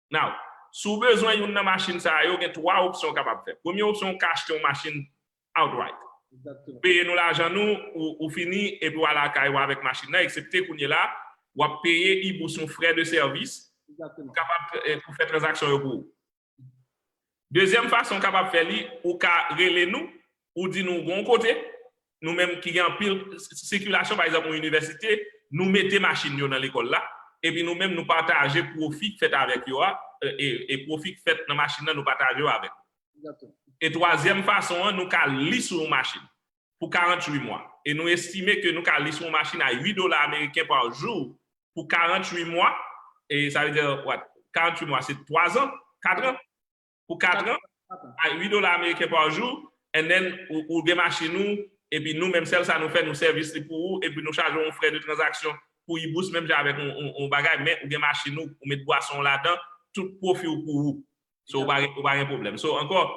Now, Si w bezwen youn nan machin sa yo, gen twa opsyon w kapab fè. Premye opsyon, w ka achte yon machin outright. Ou peye nou lajan nou, ou, ou fini, epi w al lakay ou avèk machin nan, eksepte kounye la, w ap peye Ibous yon frè de sèvis pou kapab, eh, pou fè tranzaksyon yo pou ou. Dezyèm fason w kapab fè li, ou ka rele nou, ou di nou gon kote, nou menm ki gen anpil sikilasyon, pa egzanp, yon inivèsite, nou mete machin yo nan lekòl la, epi nou menm nou pataje pwofi k fèt avèk yo a, e, e pwofi k fèt nan machin nan, nou pataje yo avèk ou. E twazyèm fason an, nou ka li sou yon machin pou karanntuit mwa. E nou estime ke nou ka li sou yon machin a uit dola ameriken pa jou pou karanntuit mwa. E sa vle di, what? Karanntuit mwa, se twa zan, kat an? Pou kat an, a uit dola ameriken pa jou, and then ou, ou gen machin ou, epi nou menm sèl sa nou fè, nou sèvis li pou ou, epi nou chaje yon frè de tranzaksyon pou Ibous, menm jan avèk yon, yon, yon bagay, men ou gen machin ou, ou met bwason w ladan, tout pwofi w pou ou. So, ou pa gen, ou pa gen pwoblèm. So, ankò,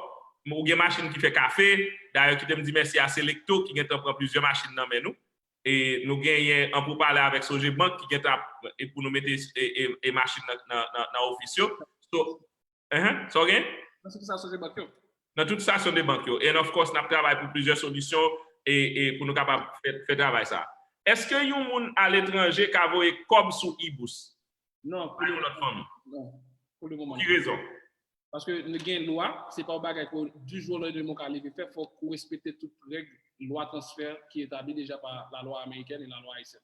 ou gen machin ki fè kafe, dayè kite m di mèsi a Selecto ki gentan pran plizyè machin nan men nou. E nou genyen an poupale avèk Sogebank ki gentan ap, e pou nou mete e, e, e machin nan, nan, nan, nan ofis yo. So, enhen, sa w gen? Nan tout estasyon de bank yo. Nan tout estasyon de bank yo. And of course, n ap travay pou plizyè solisyon e, e pou nou kapab fè, fè travay sa. Èske yon moun aletranje ka voye kòb sou Ibous? Non, pou lòt fanmi. Non, pou le moman. Pou ki rezon? Paske nou gen lwa, se pa yon bagay ke du jour au lendemain ou ka leve fè, fòk ou respekte tout règ lwa transfè ki etabli deja pa lalwa amerikèn e lalwa ayisyèn.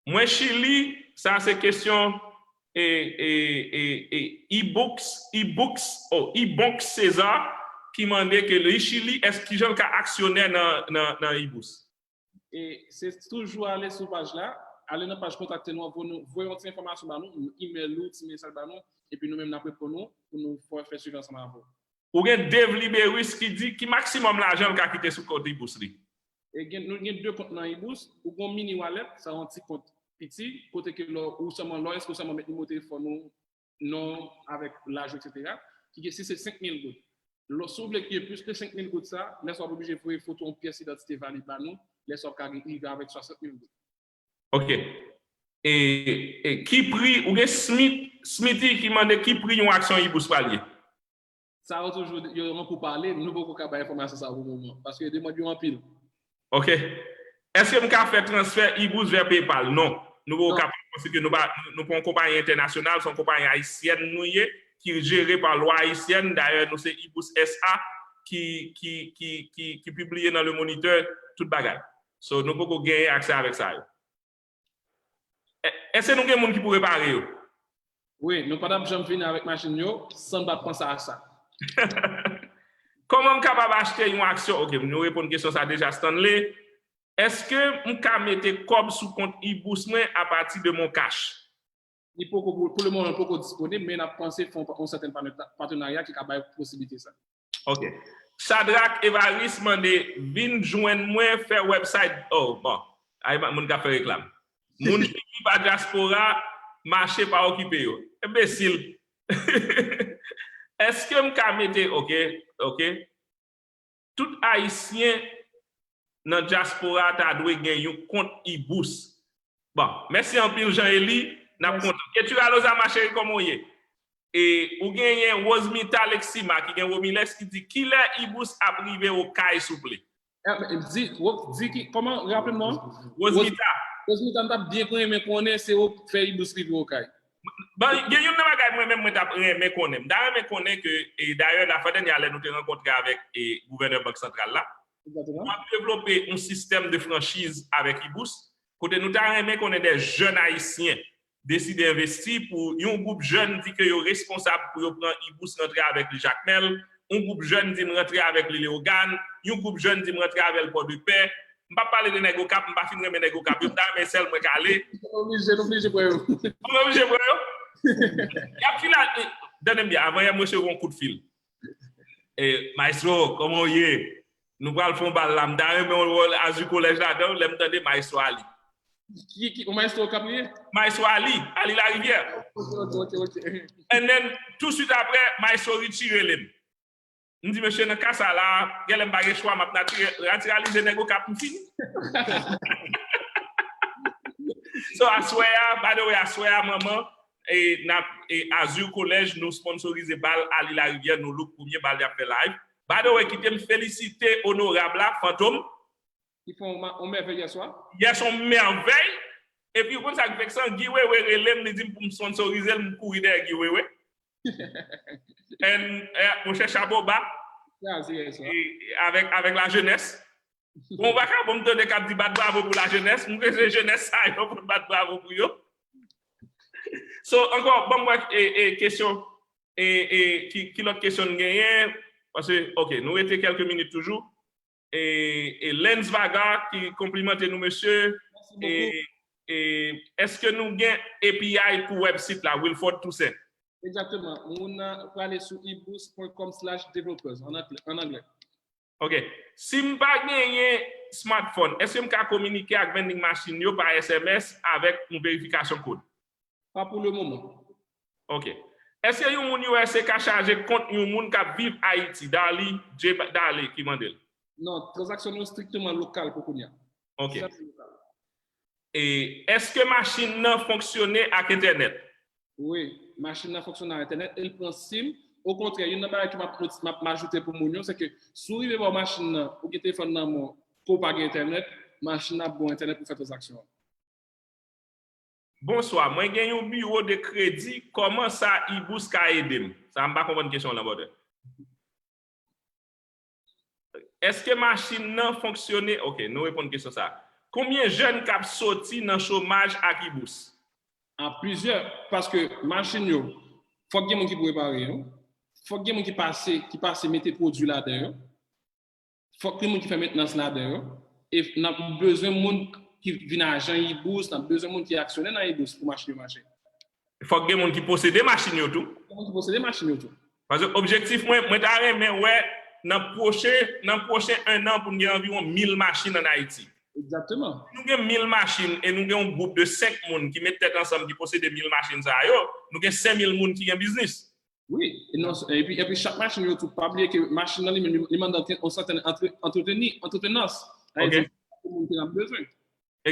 Mwen Chili, sa se kesyon e, e, e, e, Ibooks, Ibooks, oh, Ibonk Cesar ki mande ke li Chili, èske kijan l ka aksyonè nan, nan, nan Ibous? E se toujou ale sou paj la, ale nan paj kontakte nou an, voye nou, voye yon ti enfòmasyon ba nou, email ou, ti mesaj ba nou, epi nou menm n ap reponn ou pou nou fè, fè swivi ansanm avè w. Ou gen Dave Liberus ki di ki maksimòm lajan l ka kite sou kont Ibous li? E gen, nou gen de kont nan Ibous, ou gen yon mini wallet, sa yon ti kont piti, kote ke lè ou sèlman, lè w enskri w sèlman met nimewo telefòn ou, non avèk laj ou, etsetera, ki gen, si se senk mil goud. Lè, si w vle gen plis ke senk mil goud sa, lè sa w ap oblije voye foto yon pyès idantite valid ba nou, lè sa w ap ka gen, rive avèk swasant mil goud. Ok. E, e ki pri, ou gen Smith, Smithy ki mande ki pri yon aksyon Ibous pral ye? Sa yo toujou, yo an pou pale, nou poko ka bay enfòmasyon sa pou moman, paske yo demande yo anpil. Ok. Èske m ka fè transfè Ibous vè PayPal? Non. Nou poko kapab, paske nou pa, nou pa yon konpayi entènasyonal, se yon konpayi ayisyèn nou ye, ki jere pa lwa ayisyèn. Dayè, nou se Ibous S A ki, ki, ki, ki, ki pibliye nan Le Moniteur tout bagay. So, nou poko genyen aksè avèk sa yo. È-, èske nou gen moun ki pou repare yo? Wi, nou pa t ap janm vini avèk machin yo san n pa t panse a sa. Kòman m kapab achte yon aksyon? Ok, nou reponn kesyon sa deja, Stanley. Èske m ka mete kòb sou kont Ibous mwen apati de Mon Cash? Li poko, pou, pou le moman, li poko disponib, men n ap panse fè yon, yon sèten patnè-, patenarya ki ka bay posiblite sa. Ok. Shadrack Evariste mande, vin jwenn mwen, fè website. Oh, bon. Ay, moun k ap fè reklam. Moun ki viv a dyaspora, mache pa okipe yo. Enbesil. Èske m ka mete, ok, ok. Tout Ayisyen nan dyaspora ta dwe gen yon kont Ibous. Bon, mèsi anpil, Jean Eli. N ap kontan. Ketura Lozama, cheri, kòman w ye? E ou genyen Rosemita Lexima ki gen Romilex ki di, kilè Ibous ap rive Okay, souple? Eh, di, wo-, di ki, kòman, raple m non? Rosemita. Rosemita, m t ap byen renmen konnen se ou k fè Ibous rive Okay. Bon, gen youn nan bagay mwen menm mwen t ap renmen konnen. M ta renmen konnen ke, e dayè, lafwa dènyè a lè nou te rankontre avèk, e, gouvènè Bank Santral la, nou ap devlope yon sistèm de franchiz avèk Ibous, kote nou ta renmen konnen de jèn ayisyen deside envesti pou yon gwoup jèn di ke yo responsab pou yo pran Ibous rantre avèk li Jakmèl, yon gwoup jèn di m rantre avèk li Leyogàn, yon gwoup jèn di m rantre avè l Pòdepè. M p ap pale de nèg Okap, m pa fin renmen nèg Okap yo, m ta renmen sèl mwen k ale. Nou oblije, nou oblije pran yo. Nou oblije pran yo. Y ap fin al, tande m byen, avan yè m resevwa yon kout fil. E, Maestro, kòman w ye? Nou pral fè yon bal la. M ta renmen w wè Azu Kolèj ladan, lè m tande Maestro Ali. Ki, ki, yon Maestro Okap li ye? Maestro Ali, Ali Larivière. Ok, ok, ok, ok. And then, touswit apre, Maestro Richie rele m. M di, mesye, nan ka sa la, genlè m pa gen chwa, m ap natire-, natiralize nèg Okap, m fini. So, aswè a, by the way, aswè a, manman, e, n ap, e, Azur College, nou sponsorize bal Ali Larivière, nou look premye bal y ap fè live. By the way, kite m felisite onorab la, Fantom. Ki fè yon ma- yon mèvèy yè swa. Yè se yon mèvèy. Epi, ou konn sa k veksan? Guy Wewe rele m, li di m pou m sponsorize l, m kouri dèyè Guy Wewe. And, eh, monchè, chapo ba. Kraze yè swa. E, avèk, avèk lajenès. Bon, ou pa ka bon m tande k ap di bat bravo pou lajenès. M kwè se jenès sa yo pou n bat bravo pou yo. So, ankò, ban m wè, e, e, kesyon, e, e, ki, ki lòt kesyon n genyen? Paske, ok, nou rete kèlke minit toujou. E, e Lens Vagar ki konplimante nou, mesye. Mèsi bokou. E, e èske nou gen A P I pou website la, Wilford Toussaint? Egzakteman. Moun nan prale sou eboost point com slash developers an anglè, an anglè. Ok. Si m pa genyen smartphone, èske m ka kominike ak vending machine yo pa S M S avèk yon verifikasyon kòd? Pa pou le moman. Ok. Èske yon moun U S A ka chaje kont yon moun k ap viv Ayiti? Darly, J Ba- Darly ki mande l. Non, tranzaksyon nou strikteman lokal pou kounye a. Ok. Sèlman lokal. E èske machin nan fonksyone ak entènèt? Wi, machin nan fonksyone ak entènèt e l pran sim. Okontrè, youn nan bagay ke m ap, m ap ajoute pou moun yo, se ke si w rive bò machin nan, ou gen telefòn nan men w, ke w pa gen entènèt, machin nan ap ba w entènèt pou fè tranzaksyon an. Bonswa, mwen gen yon biwo de kredi, kòman sa eboost ka ede m? Sa m pa konprann kesyon w lan, brother. Èske machin nan fonksyone? Ok, nou reponn kesyon sa. Konbyen jèn k ap soti nan chomaj ak eboost? A plizyè, paske machin yo, fòk gen moun ki pou repare yo, fòk gen moun ki pase, ki pase mete pwodui ladan yo, fòk gen moun ki fè mentnans ladan yo, e n ap bezwen moun ki vin ajan eboost, n ap bezwen moun ki aksyonè nan eboost pou machin yo mache. Fòk gen moun ki posede machin yo tou. Gen moun ki posede machin yo tou. Paske objektif mwen, mwen ta renmen wè nan pwochen, nan pwochen en an pou n gen anviwon mil machin ann Ayiti. Egzakteman. Si nou gen mil machin e nou gen yon gwoup de senk moun ki met tèt ansanm ki posede mil machin sa yo, nou gen senk mil moun ki gen biznis. Wi, e non, epi, epi chak machin yo tou, pa bliye ke machin nan li menm, li, li mande yon sèten antre-, antreteni, antretenans. Sa vle di, se moun ke n ap bezwen.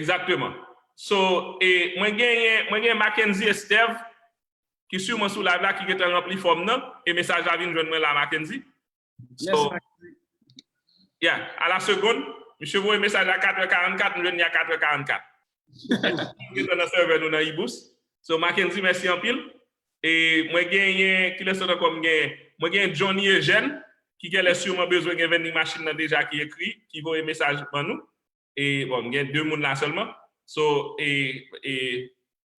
Egzakteman. So, e, mwen genyen, mwen genyen Mackenzie Estève, ki siman sou live la, ki gentan ranpli fòm nan, e mesaj la vin jwenn mwen la, Mackenzie. So, yeah, à la seconde, misye voye mesaj la katrè karannkat, m jwenn li a katrè karannkat. M gentan nan sèvè nou nan eboost. So, Mackenzie, mèsi anpil. E mwen genyen, kilès lòt ankò m genyen? Mwen genyen Johnny Eugène, ki genlè siman bezwen gen vending machine nan deja ki ekri, ki voye mesaj ban nou. E, bon, m gen de moun la sèlman. So, e, e,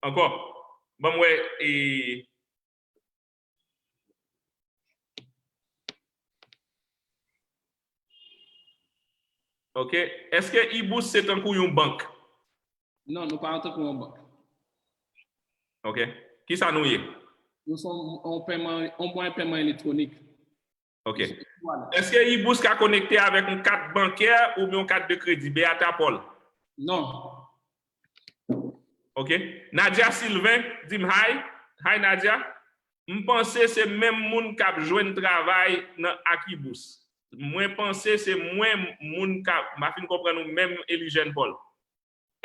ankò, ban m wè, e, ok. Èske eboost se tankou yon bank? Non, nou pa tankou yon bank. Ok. Kisa nou ye? Nou se yon, yon pèman, yon mwayen pèman elektwonik. Ok. Èske eboost ka konekte avèk yon kat bankè oubyen yon kat de kredi? Beata Paul. Non. Ok. Nadia Sylvain di m hi. Hi, Nadia. M panse se menm moun k ap jwenn travay nan ak eboost. Mwen panse se mwen moun k ap, m pa fin konprann ou menm, Elijène Paul.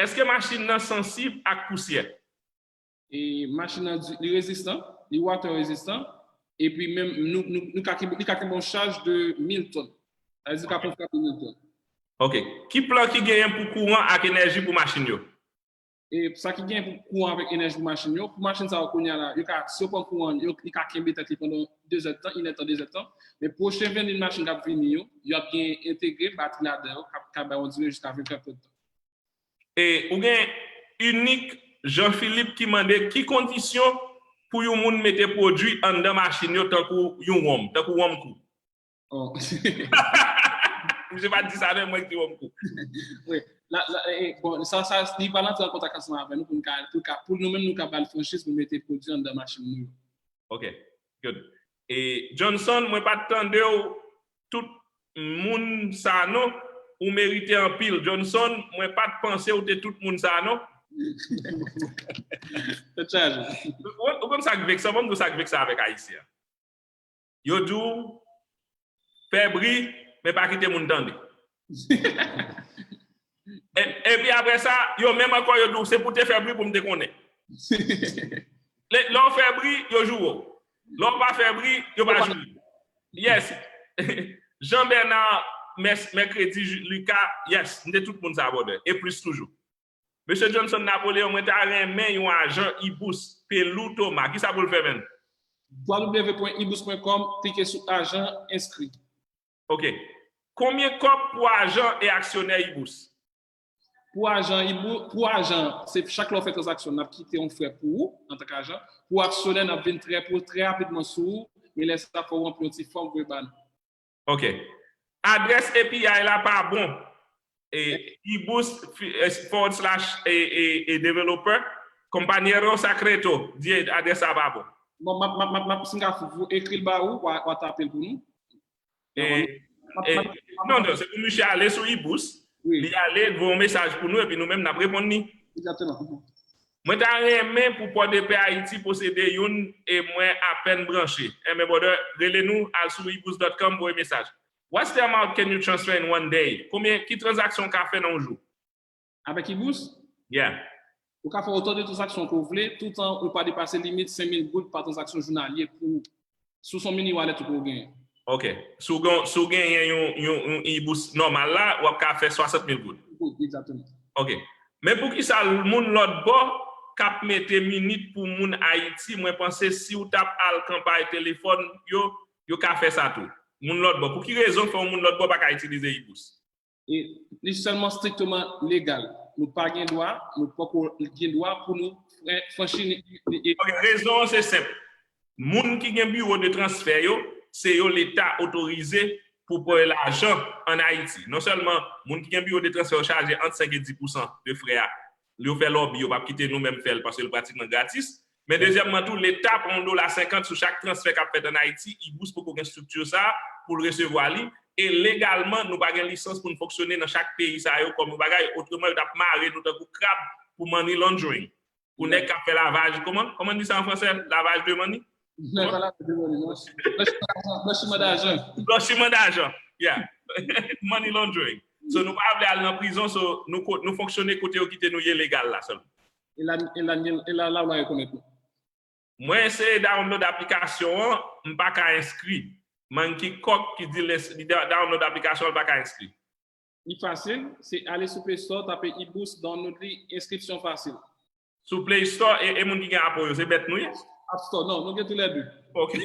Èske machin nan sansib ak pousyè? E machin nan di, li rezistan, li water rezistan, epi menm nou, nou, nou ka kenbe, li ka kenbe yon chaj de mil tòn. Sa vle di li ka pran frape mil tòn. Ok. Ki plan ki genyen pou kouran ak enèji pou machin yo? E sa ki genyen pou kouran avèk enèji pou machin yo, pou machin sa yo kounye a la, yo ka, si yo pran kouran, yo, li ka kenbe tèt li pandan de zèdtan, inèdtan, de zèdtan. Men pwochen vending machin k ap vini yo, yo ap gen entegre batri ladan yo, k ap ka bay yon dire jiska vennkatè tan. E ou gen Unique Jean Philippe ki mande ki kondisyon pou yon moun mete pwodui anndan machin yo tankou yon wonm, tankou wonm kou. Oh. Misye pa t di sa, men mwen ki di wonm kou. Wi. La, la, e, bon, sa, sa, li pa rantre an kontak ansanm avè nou pou n ka, pou ka, pou nou menm nou ka ba l franchiz pou mete pwodui anndan machin nou yo. Ok, good. E Johnson, mwen pa t tande w tout moun sa non, ou merite anpil. Johnson, mwen pa t panse w te tout moun sa non. Tèt chaje. Ou, ou konn sa k veksan, ban m di w sa k veksan avèk Ayisyen. Yo di w fè bri, men pa kite moun tande. E, epi apre sa, yo menm ankò yo di w se pou te fè bri pou m te konnen. Lè w fè bri, yo joure w. Lè w pa fè bri, yo pa joure w. Yes. Jean Bernard, Mès-, Mèkredi, Ju-, Lucas, yes, m te tout moun sa, brother. E plis toujou. Mesye Johnson Napoléon, mwen ta renmen yon ajan Ibous, Pelou Thomas. Kisa pou l fè, menn? w w w pwen ibous pwen kòm, klike sou ajan, enskri. Ok. Konbyen kòb pou ajan e aksyonè Ibous? Pou ajan, Ibous, pou ajan, se chak lè w fè tranzaksyon, n ap kite yon frè pou ou, antanke ajan. Pou aksyonè, n ap vin trè, pou, trè rapidman sou ou, e lè sa fò w ranpli yon ti fòm, voye ba nou. Ok. Adrès A P I la pa bon. E, Ibous fi-, e, forward slash e, e, e developer, Compañero Secreto, di adrès sa pa bon. Bon, m ap, m ap, m ap, m ap, si m ka f-, ekri l ba ou, w a, w a tape l pou nou. E, e, non, non, se pou misye ale sou Ibous, Wi. Li ale, voye yon mesaj pou nou, epi nou menm, n ap reponn li. Egzakteman. Mwen ta renmen pou Pòdepè Ayiti posede youn e mwen apèn branche. Enben, brother, rele nou, al sou ibous dot com, voye mesaj. What's the amount can you transfer in one day? Konbyen, ki tranzaksyon w ka fè nan yon jou? Avèk Ibous, Yeah. ou ka fè otan de tranzaksyon ke w vle, toutan ou pa depase limit senk mil goud pa tranzaksyon jounalye pou, si w se yon mini wallet ou ke w genyen. Ok. Si w gen, si w genyen yon, yon, yon Ibous nòmal la, w ap ka fè swasant mil goud. Goud, egzakteman. Ok. Men poukisa moun lòt bò k ap mete minit pou moun Ayiti, mwen panse si w t ap al kanpay telefòn yo, yo ka fè sa tou. Moun lòt bò. Pou ki rezon fè yon moun lòt bò pa ka itilize Ibous? E li sèlman strikteman legal. Nou pa gen dwa, nou poko gen dwa pou nou fran-, franchi ni, ni, ni, Ok, rezon an se senp. Moun ki gen biwo de transfè yo, se yo Leta otorize pou pran lajan ann Ayiti. Non sèlman moun ki gen biwo de transfè yo chaje ant senk e dis pousan de frè a, yo fè lòbi, yo p ap kite nou menm fè l paske l pratikman gratis. Men dezyèmman tou, Leta pran yon dola senkant sou chak transfè k ap fèt ann Ayiti, Ibous poko gen estrikti sa a pou l resevwa li, e legalman, nou pa gen lisans pou n fonksyone nan chak peyi sa yo kòm yon bagay, otreman yo t ap mare nou tankou krab pou money laundering. Pou nèg k ap fè lavaj, kòman, kòman n di sa an fransè? Lavage de money? Non, pa lavage de money, non. Blanchiman dajan. Blanchiman dajan, yeah. Money laundering. So, nou pa vle al nan prizon, so, nou, ko-, nou fonksyone kote yo kite nou ye legal la sèlman. E la, e la, e la, la, la rekonèt nou. Mwen eseye download aplikasyon an, m pa ka enskri. Monkey Cock ki di l ins-, li da-, download aplikasyon an, l pa ka enskri. Li fasil, se ale sou Play Store, tape Ibous, download li, enskripsyon fasil. Sou Play Store, e, e moun ki gen Apple yo, se bèt nou ye? App Store, non, nou gen toulède. Ok.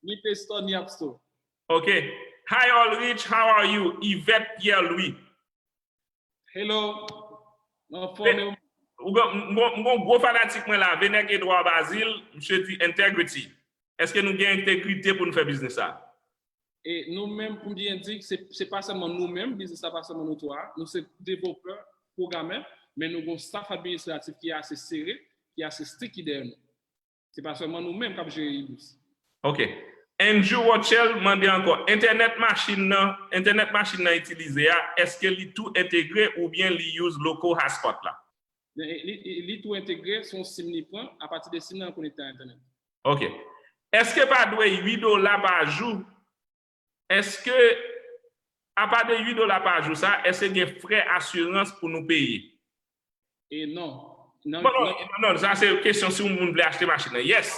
Ni Play Store, ni App Store. Ok. Hi Ulrich, how are you? Yvette Pierre Louis. Hello. Anfòm. Ou gon, m gon, m gon gwo fanatik mwen la, Venec Edouard Bazile, misye di integrity. Èske nou gen entegrite pou nou fè biznis sa? E nou menm, pou m byen di, se, se pa sèlman nou menm, biznis la pa sèlman nou twa, nou se devlopè, pwogamè, men nou gen yon staff administratif ki ase sere, ki ase strik ki dèyè nou. Se pa sèlman nou menm k ap jere Ibous. Ok. Andrew Rochelle mande ankò, entènèt machin nan, entènèt machin nan itilize a, èske li tou entegre oubyen li use local hotspot la? Li, li, li tou entegre, se yon sim li pran, apati de sim nan l konekte a entènèt. Ok. Èske pa dwe uit dola pa jou? Èske, apa de uit dola pa jou sa, èske gen frè asirans pou nou peye? E non. Non, non, non, non, sa se kesyon si yon moun vle achte machin nan. Yes.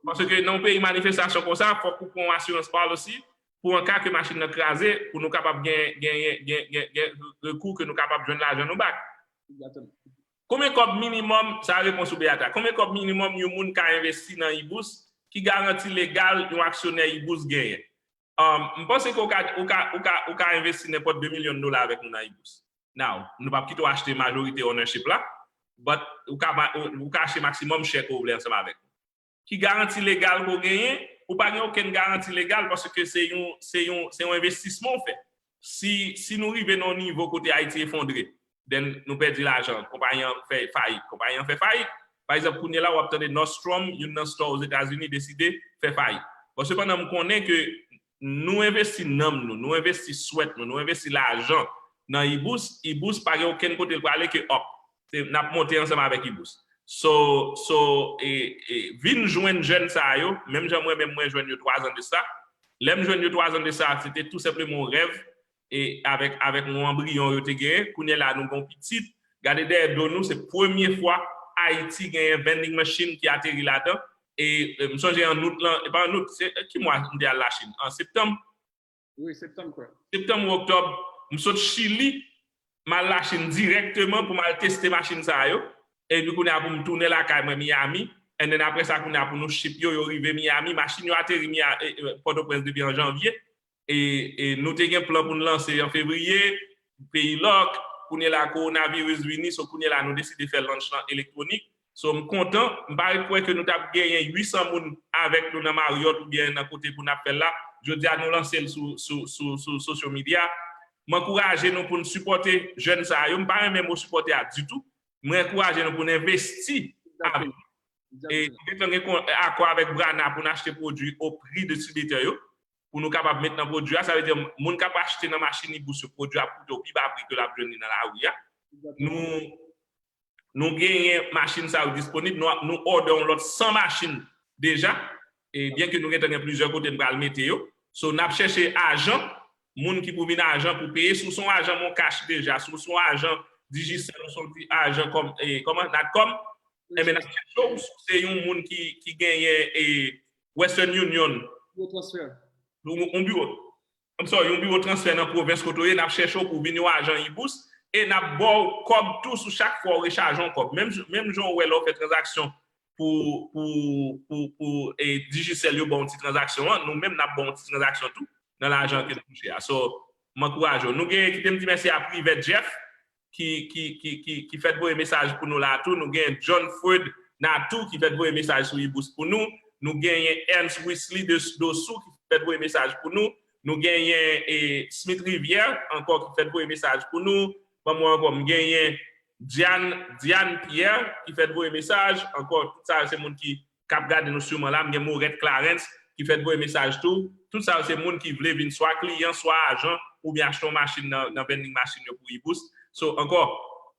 Paske nan yon peyi manifestasyon konsa, fòk ou pran yon asirans policy pou an ka ke machin nan kraze, pou nou kapab gen, gen, gen, gen, gen rekou ke nou kapab jwenn lajan nou back. Egzakteman. Konbyen kòb minimòm, sa repons ou Beata, konbyen kòb minimòm yon moun ka envesti nan Ibous? Ki garanti legal yon aksyonè Ibous genyen? Um, m panse ke ou ka, ou ka, ou ka, ou ka envesti nenpòt de milyon dola avèk nou nan Ibous. Now, nou p ap kite w achte majorite ownership la, but ou ka, ou, ou ka achte maksimòm share ke w vle ansanm avèk nou. Ki garanti legal ke w genyen? Ou pa gen okenn garanti legal paske se yon, se yon, se yon envestisman w fè. Si, si nou rive nan yon nivo kote Ayiti efondre, then nou pèdi lajan, konpayi an fè fayit, konpayi an fè fayit. Pa egzanp, kounye la, w ap tande Nordstrom, youn nan store Ozetazini, deside fè fayit. Bon, sepandan, m konnen ke nou envesti nanm nou, nou envesti sweat nou, nou envesti lajan nan Ibous, Ibous pa gen okenn kote l prale ke up. Se, n ap monte ansanm avèk Ibous. So, so, e, e, vin jwenn jèn sa yo, menm jan mwen menm mwen jwenn yo twa zan de sa. Lè m jwenn yo twa zan de sa, se te tou senpleman yon rèv, e avèk, avèk yon anbriyon yo te genyen. Kounye la, nou gen yon pitit, gade dèyè do nou, se premye fwa Ayiti genyen vending machine ki ateri ladan. E e, m sonje an out lan, e pa an out, se ki mwa m te al Lachin? An septanm? Wi, septanm, kwè. Septanm ou oktòb, m sot Chili, m al Lachin dirèkteman pou m al teste machin sa yo. Epi kounye a pou m tounen lakay mwen Miami. And then apre sa, kounye a pou nou ship yo, yo rive Miami. Machin yo ateri Pòtoprens depi an janvye. E, e nou te gen plan pou n lanse an fevriye, peyi lòk, kounye la kowonaviris vini, so kounye la nou deside fè launch lan elektwonik. So m kontan, m pa ret kwè ke nou t ap genyen uit san moun avèk nou nan Marriott oubyen nan kote pou n ap fè l la. Jodi a nou lanse l sou, sou, sou, sou social media. M ankouraje nou pou n sipòte jèn sa yo. M pa renmen mo sipòte a ditou. Mwen ankouraje nou pou n envesti avèk. E nou gentan gen akò avèk Brana pou n achte pwodui o pri distribitè yo. Pou nou kapab met nan pwodui a, sa vle di moun k ap achte nan machin Ibous yo, pwodui a ap koute w pi ba pri ke l ap jwenn li nan lari a. Nou nou genyen machin sa yo disponib, nou nou òdè yon lòt san machin deja. E byen ke nou gentan gen plizyè kote n pral mete yo. So n ap chèche ajan, moun ki pou vin ajan pou peye, si w se yon ajan Moncash deja, si w se yon ajan Digicel, ou se yon ajan kòm e, kòman, Natcom, enben n ap chèche w, si w se yon moun ki ki genyen e Western Union, Yo transfè. yon yon biwo, I'm sorry, yon biwo transfè nan pwovens kote w ye, n ap chèche w pou w vin yon ajan Ibous e n ap ba w kòb tou sou chak fwa w rechaje yon kòb. Menm menm jan w wè lè w fè tranzaksyon pou pou pou pou e, Digicel yo ba w yon ti tranzaksyon an, nou menm n ap ba w yon ti tranzaksyon tou nan lajan ke n touche a. So, m ankouraje w. Nou gen, kite m di mèsi a Privè Jeff ki ki ki ki ki fèt voye mesaj pou nou la tou. Nou gen John Fred Natou ki fèt voye mesaj sou Ibous pou nou. Nou genyen Ernst Wisley Dosou ki fèt voye mesaj pou nou. Nou genyen e, Smith Rivière ankò ki fèt voye mesaj pou nou. Ban mwen ankò, m genyen Diane, Diane Pierre ki fèt voye mesaj. Ankò, tout sa yo se moun ki k ap gade nou siman la. M gen Morette Clarens ki fèt voye mesaj tou. Tout sa yo se moun ki vle vin swa kliyan, swa ajan, oubyen achte yon machin nan, nan vending machine yo pou Ibous. So, ankò,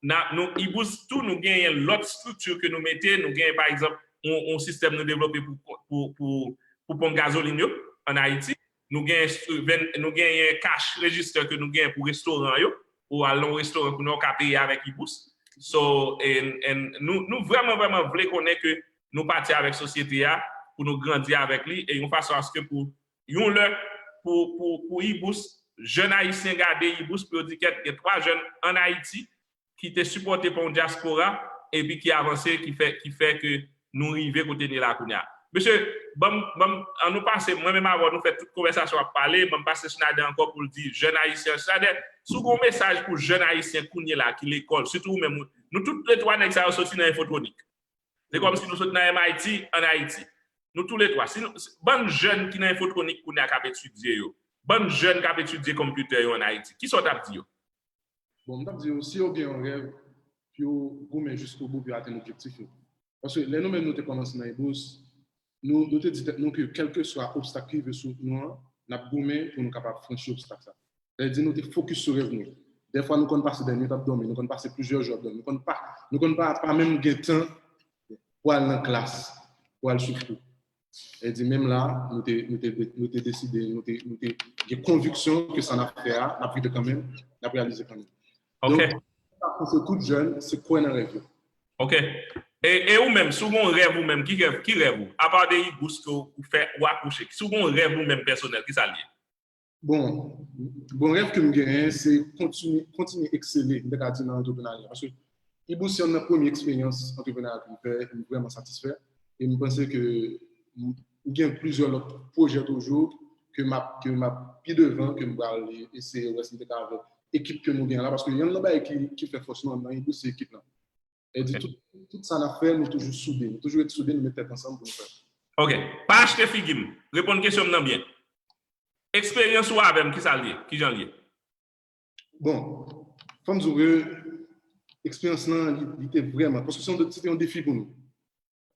na, nou, Ibous tou, nou genyen lòt estrikti ke nou mete. Nou genyen, pa egzanp, yon, yon sistèm nou devlope pou, pou, pou, pou ponp gazolin yo ann Ayiti. Nou genyen, nou genyen cash register ke nou genyen pou restoran yo. Ou al nan yon restoran kounye a ou ka peye avèk Ibous. So, and, and nou, nou vrèman, vrèman vle konnen ke nou pati avèk sosyete a pou nou grandi avèk li e yon fason aske pou yon lè pou, pou, pou Ibous, jèn ayisyen gade Ibous pou yo di kèt, gen twa jèn ann Ayiti ki te sipòte pa yon dyaspora epi ki avanse, ki fè, ki fè ke nou rive kote n ye la kounye a. Mesye, banm, banm, an nou pase, mwen menm avè w nou fè tout konvèsasyon ap pale, banm pase Schneider ankò pou l di jèn ayisyen, Schneider, si w gen yon mesaj pou jèn ayisyen kounye la ki lekòl, sitou ou menm, nou tout le twa nèg sa yo soti nan enfotwonik. Se kòmsi nou soti nan M I T ann Ayiti. Nou tou le twa. Si nou, bann jèn ki nan enfotwonik kounye a k ap etidye yo, bann jèn k ap etidye konpitè yo ann Ayiti, kisa w t ap di yo? Bon, m t ap di yo, si yo gen yon rèv, pou yo goumen jiskobou pou yo atenn objektif yo. Paske lè nou menm nou te kòmanse nan Ibous, nou, nou te di tèt nou ke kèlkeswa obstak ki rive sou wout nou an, n ap goumen pou nou kapab franchi obstak sa. Sa vle di nou te fokis sou rèv nou. Dèfwa nou konn pase dènye t ap dòmi, nou konn pase plizyè jou ap dòmi, nou konn pa, nou konn pa, pa menm gen tan pou al nan klas, pou al swiv kou. Sa vle di menm la, nou te, nou te, nou te deside, nou te, nou te gen konviksyon ke sa n ap fè a, n ap rive kanmenm, n ap reyalize kanmenm. Ok. Donk, sa k konseye tout jèn, se kwè nan rèv yo. Ok. E, e ou menm, si w gen yon rèv ou menm, ki rèv, ki rèv ou? Apa de Ibous ke w fè, ou akouche. Si w gen yon rèv ou menm pèsonèl, kisa l ye? Bon, bon rèv ke m genyen, se kontinye, kontinye eksele, m te ka di nan antreprenarya. Paske Ibous se youn nan premye eksperyans antreprenarya ke m fè, e m vrèman satisfè. E m panse ke m, m gen plizyè lòt pwojè toujou ke m ap, ke m ap pi devan, ke m pral eseye wè si m te ka avèk ekip ke nou gen la. Paske youn nan bagay ki, ki fè fòs nou nan Ibous se ekip lan. E di tout, tout sa n ap fè, nou toujou soude. Nou toujou ret soude, nou met tèt ansanm pou nou fè. Ok. Pa achte figi m. Reponn kesyon m nan byen. Eksperyans ou avè m, kisa l ye? Kijan l ye? Bon, fò m di w ke eksperyans lan, li, li te vrèman, paske se yon, se te yon defi pou nou.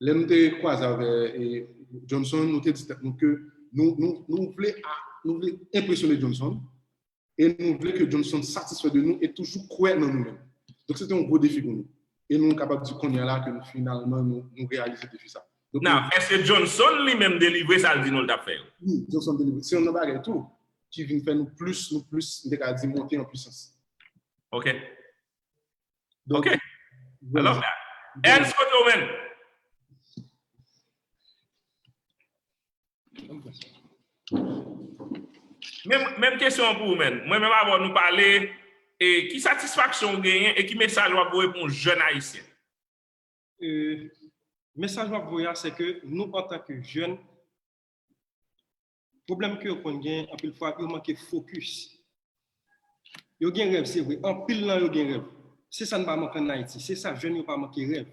Lè nou te kwaze avè e, Johnson, nou te di tèt nou ke nou, nou, nou vle, a- nou vle enpresyone Johnson. E nou vle ke Johnson satisfè de nou e toujou kwè nan nou menm. Donk, se te yon gwo defi pou nou. E nou kapab di kounye a la ke nou finalman, nou, nou reyalize defi sa. Donk, Nan, èske Johnson li menm delivre sa l di nou l t ap fè yo? Wi, Johnson delivre. Se youn nan bagay tou ki vin fè nou plis, nou plis, m te ka di, monte an pwisans. Ok. Donk, Ok. I love that. Ernst, kote w, menn? Menm, menm kesyon an pou ou, menn. Mwen menm avè w nou pale, e ki satisfaksyon w genyen e ki mesaj w ap voye pou yon jèn ayisyen? E, mesaj m ap voye a, se ke nou, antanke jèn, pwoblèm ke yo konn gen, anpil fwa, yo manke fokis. Yo gen rèv, se vre. Anpil nan yo gen rèv. Se sa n pa manke ann Ayiti. Se sa jèn yo pa manke, rèv.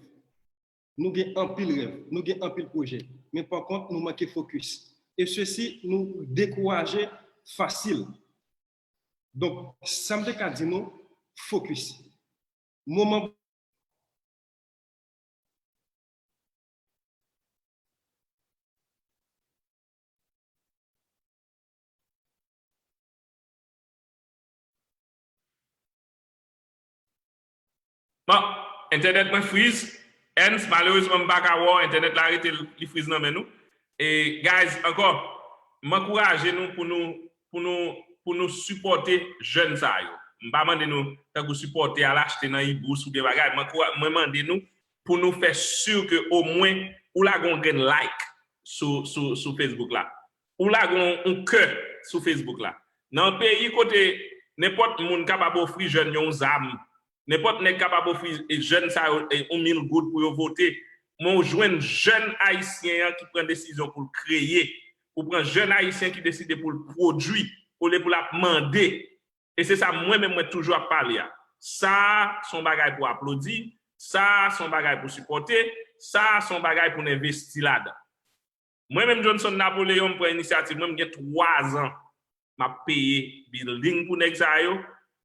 Nou gen anpil rèv, nou gen anpil pwojè. Men pa kont, nou manke fokis. E sesi, nou dekouraje fasil. Donk, sa m te ka di nou, fokis. Moman Bon, entènèt mwen friz. Ernst, malerezman, m pa ka wè w, entènèt la rete li friz nan men nou. E, guys, ankò, m ankouraje nou pou nou, pou nou, pou nou sipòte jèn sa yo. M pa mande nou, tankou sipòte al achte nan Ibous oubyen bagay. M ankoura-, mwen mande nou pou nou fè si ke omwen ou lage yon grenn like sou, sou, sou Facebook la. Ou lage yon, yon kè sou Facebook la. Nan yon peyi kote nenpòt moun kapab ofri jèn yo yon zam, nenpòt nèg kapab ofri, e, jèn sa yo, e, yon mil goud pou yo vote, men w jwenn jèn ayisyen an ki pran desizyon pou l kreye, ou pran jèn ayisyen ki deside pou l pwodui, olye pou l ap mande. E se sa mwen menm mwen toujou ap pale a. Sa a se yon bagay pou aplodi, sa a se yon bagay pou sipòte, sa a se yon bagay pou n envesti ladan. Mwen menm Johnson Napoleon, m pran inisyativ mwen, m gen twa zan m ap peye building pou nèg sa yo.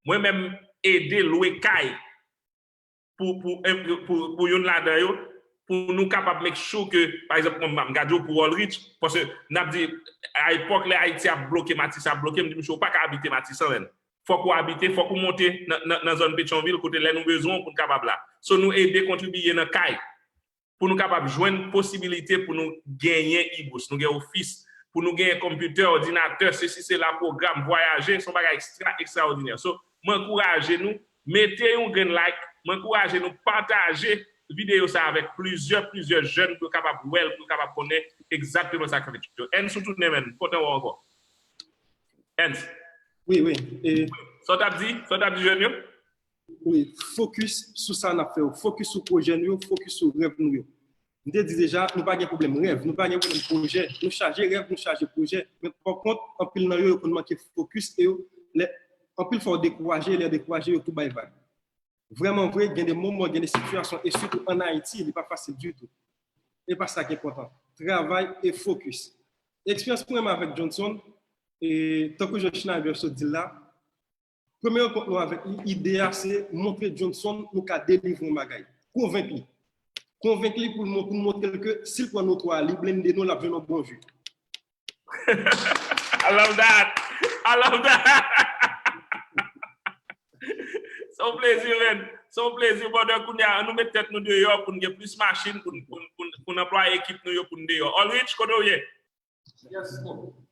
Mwen menm ede lwe kay pou, pou, pou, pou youn ladan yo, pou nou kapab make sure ke, pa egzanp, mwen, m gade yo pou Walrich, paske n ap di, a epòk, lè Ayiti ap bloke, Matis ap bloke, m di, "Misye, ou pa ka abite Matis an, menn. Fòk ou abite, fòk ou monte nan, nan, nan zòn Petyonvil, kote lè nou bezwen w pou n kapab la." So, nou ede kontribiye nan kay. Pou nou kapab jwenn posibilite pou nou genyen Ibous. Nou gen ofis, pou nou genyen konpitè, òdinatè, sesi, sela, pwogram, vwayaje, se yon bagay ekstra, ekstraòdinè. So, mwen ankouraje nou, mete yon grenn like, mwen ankouraje nou pataje videyo sa avèk plizyè, plizyè jèn pou yo kapab wè l, pou yo kapab konnen egzakteman sa k fèt yo. Ernst, ou tounen, menn, m kontan wè w ankò. Ernst. Wi, wi. E sa w t ap di? Sa w t ap di jèn yo? Wi, fokis sou sa n ap fè yo. Fokis sou pwojè nou yo, fokis sou rèv nou yo. M te di deja, nou pa gen pwoblèm rèv, nou pa gen pwoblèm pwojè. Nou chaje rèv, nou chaje pwojè. Men pa kont, anpil nan yo, yo konn manke fokis e yo, lè, anpil fwa yo dekouraje, lè yo dekouraje, yo tou bay vag. Vrèman vre, gen de moman, gen de sitiyasyon, e sitou ann Ayiti, li pa fasil ditou. E pa sa ki enpòtan. Travay e fokis. Eksperyans mwen menm avèk Johnson, e tankou jan Schneider sot di l la, premye rankont nou avèk li, ide a se montre Johnson nou ka delivre yon bagay. Konvenk li. Konvenk li pou l mon-, pou n montre l ke si l pran nou twa, li blende nou, l ap jwenn yon bon vi. I love that. I love that. Se yon plezi, menn. Se yon plezi. Pandan kounye a, ann nou met tèt nou deyò pou n gen plis machin, pou n, pou n, pou n, pou n anplwaye ekip nou yo pou n deyò. Olrich, kote w ye? Yes, sir.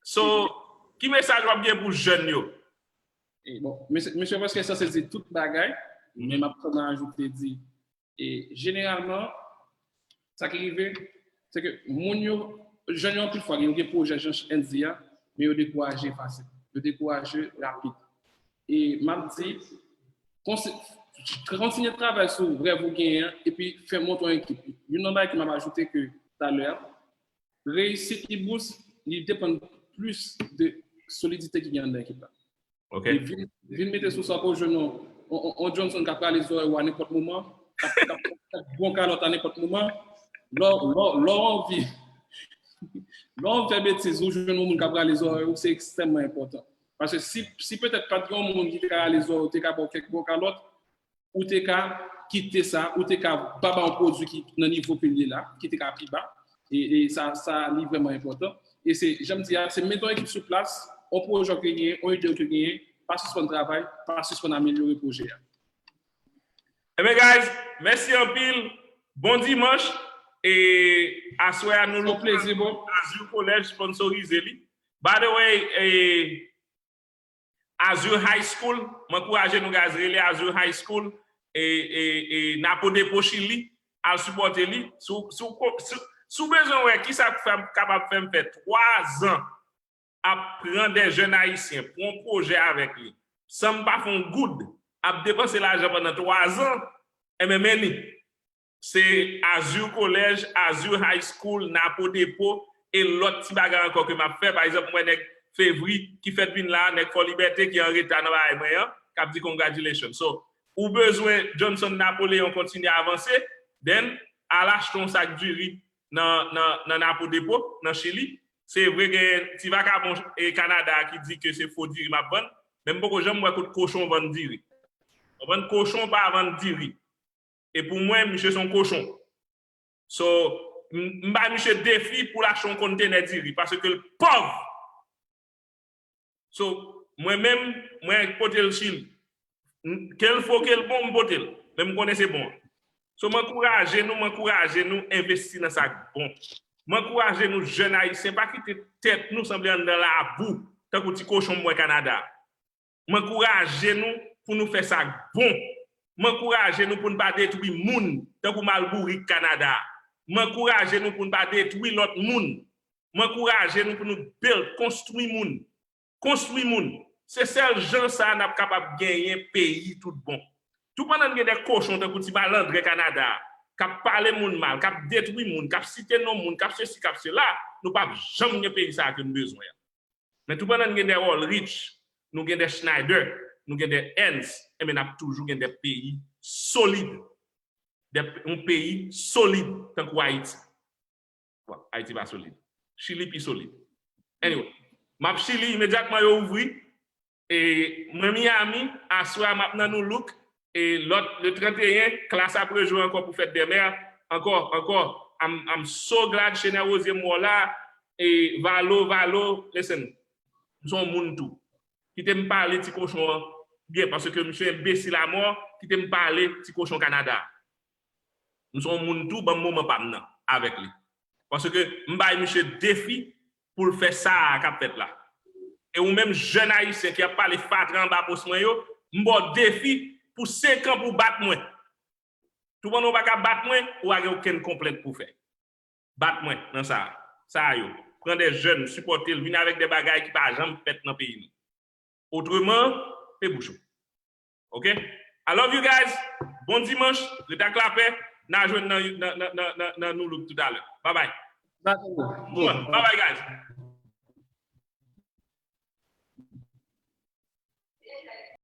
So, ki mesaj w ap gen pou jèn yo? E bon, mesye, mesye prèske sanse di tout bagay, men m ap sèlman ajoute di, e jeneralman, sa ki rive, se ke moun yo, jèn yo anpil fwa, yo gen pwojè jan Ernst di a, men yo dekouraje fasil. Yo dekouraje rapid. E m ap di, konsi-, kontinye travay sou rèv ou genyen an, epi fè monte yon ekip. Youn nan bagay ke m ap ajoute ke talè a, reyisit Ibous, li depann plis de solidite ki gen anndan ekip la. Ok. E vin, vin mete sou sa pou jwenn yon, yon, yon, yon Johnson k ap rale zòrèy ou a nenpòt moman, k ap, k ap, k ap bon kalòt a nenpòt moman. Lè w, lè w, lè w anvi, lè w anvi fè betiz, ou jwenn yon moun k ap rale zòrèy ou, se ekstrèmman enpòtan. Paske si, si petèt pa t gen yon moun ki te ka rale zòrèy ou, te ka ba w kèk bon kalòt, ou te ka kite sa, ou te ka pa ba yon pwodui ki nan nivo ke l ye la, ki te ka pi ba. E, e sa, sa, li vrèman enpòtan. E se, jan m di a, se mete yon ekip sou plas, yon pwojè w te genyen, yon ide w te genyen, pa sispann travay, pa sispann amelyore pwojè a. Ebyen, guys, mèsi anpil. Bon dimanch. E aswè a, nou louvri Azur College sponsorize li. By the way, e, Azur High School, m ankouraje nou, guys, rele Azur High School, e, e, e Napo Depo Chili, al sipòte li. Si w, si w ko-, si, si w bezwen wè kisa k fè, kapab fè m fè twa zan ap pran de jèn ayisyen pou yon pwojè avèk li, san m pa fè yon goud, ap depanse lajan pandan twa zan, enben, men li. Se Azur College, Azur High School, Napo Depo, e lòt ti bagay ankò ke m ap fè. Pa egzanp, mwen nèg Fevri ki fèt vin la, nèg Fò Libète ki an reta nan bagay mwen an, k ap di congratulations. So, ou bezwen Johnson Napoléon kontinye avanse, then al achte yon sak diri nan, nan, nan Napo Depo, nan Chili. Se vre gen ti vakabon e Kanada a ki di ke se fo diri m ap vann, men m poko janm wè kot kochon vann diri. Ou konprann? Kochon pa vann diri. E pou mwen, misye se yon kochon. So, m, m bay misye defi pou l achte yon kontenè diri, paske l pòv. So, mwen menm, mwen pote l Chili. M, ke l fo, ke l bon, m pote l. Men m konnen se bon an. So, m ankouraje nou, m ankouraje nou envesti nan sa k bon. M ankouraje nou, jèn ayisyen, pa kite tèt nou sanble anndan labou, tankou ti kochon m wè Kanada. M ankouraje nou pou nou fè sa k bon. M ankouraje nou pou n pa detwi moun, tankou malbourik Kanada. M ankouraje nou pou n pa detwi lòt moun. M ankouraje nou pou nou build, konstwi moun. Konstwi moun. Se sèl jan sa a n ap kapab genyen peyi tout bon. Tou pandan n gen de kochon tankou ti malandren Kanada a, k ap pale moun mal, k ap detwi moun, k ap site non moun, k ap sesi, k ap sela, nou p ap janm gen peyi sa a ke n bezwen an. Men tou pandan n gen de Ulrich, nou gen de Schneider, nou gen de Ernst, enben n ap toujou gen de peyi solid. De, yon peyi solid tankou Ayiti. Bon, Ayiti pa solid. Chili pi solid. Anyway, m ap Chili imedyatman yo ouvri. E mwen Miami, aswè a m ap nan New Look. E lòt, le trannteyen, Klass ap rejwe ankò pou fèt dè mè. Ankò, ankò. I'm, I'm so glad Chenè Woze m wè w la. E Valo, Valo, listen. M se yon moun tou. Kite m pale ti kochon an byen, paske misye enbesil amò, kite m pale ti kochon Kanada. M se yon moun tou, ban m moman pa m nan avèk li. Paske m bay misye defi pou l fè sa a k ap fèt la. E ou menm jèn ayisyen ki ap pale fatra anba pòs mwen yo, m ba w defi pou senk an pou w bat mwen. Tou pandan w pa ka bat mwen, ou pa gen okenn konplent pou w fè. Bat mwen nan sa a. Sa a yo. Pran de jèn, sipòte l, vin avèk de bagay ki pa janm fèt nan peyi nou. Otreman, pe bouch ou. Ok? I love you guys. Bon dimanch. Ret ak lapè. N a jwenn nan, nan, nan, nan, nan, nan New Look toutalè. Bye bye. Bye bye, guys.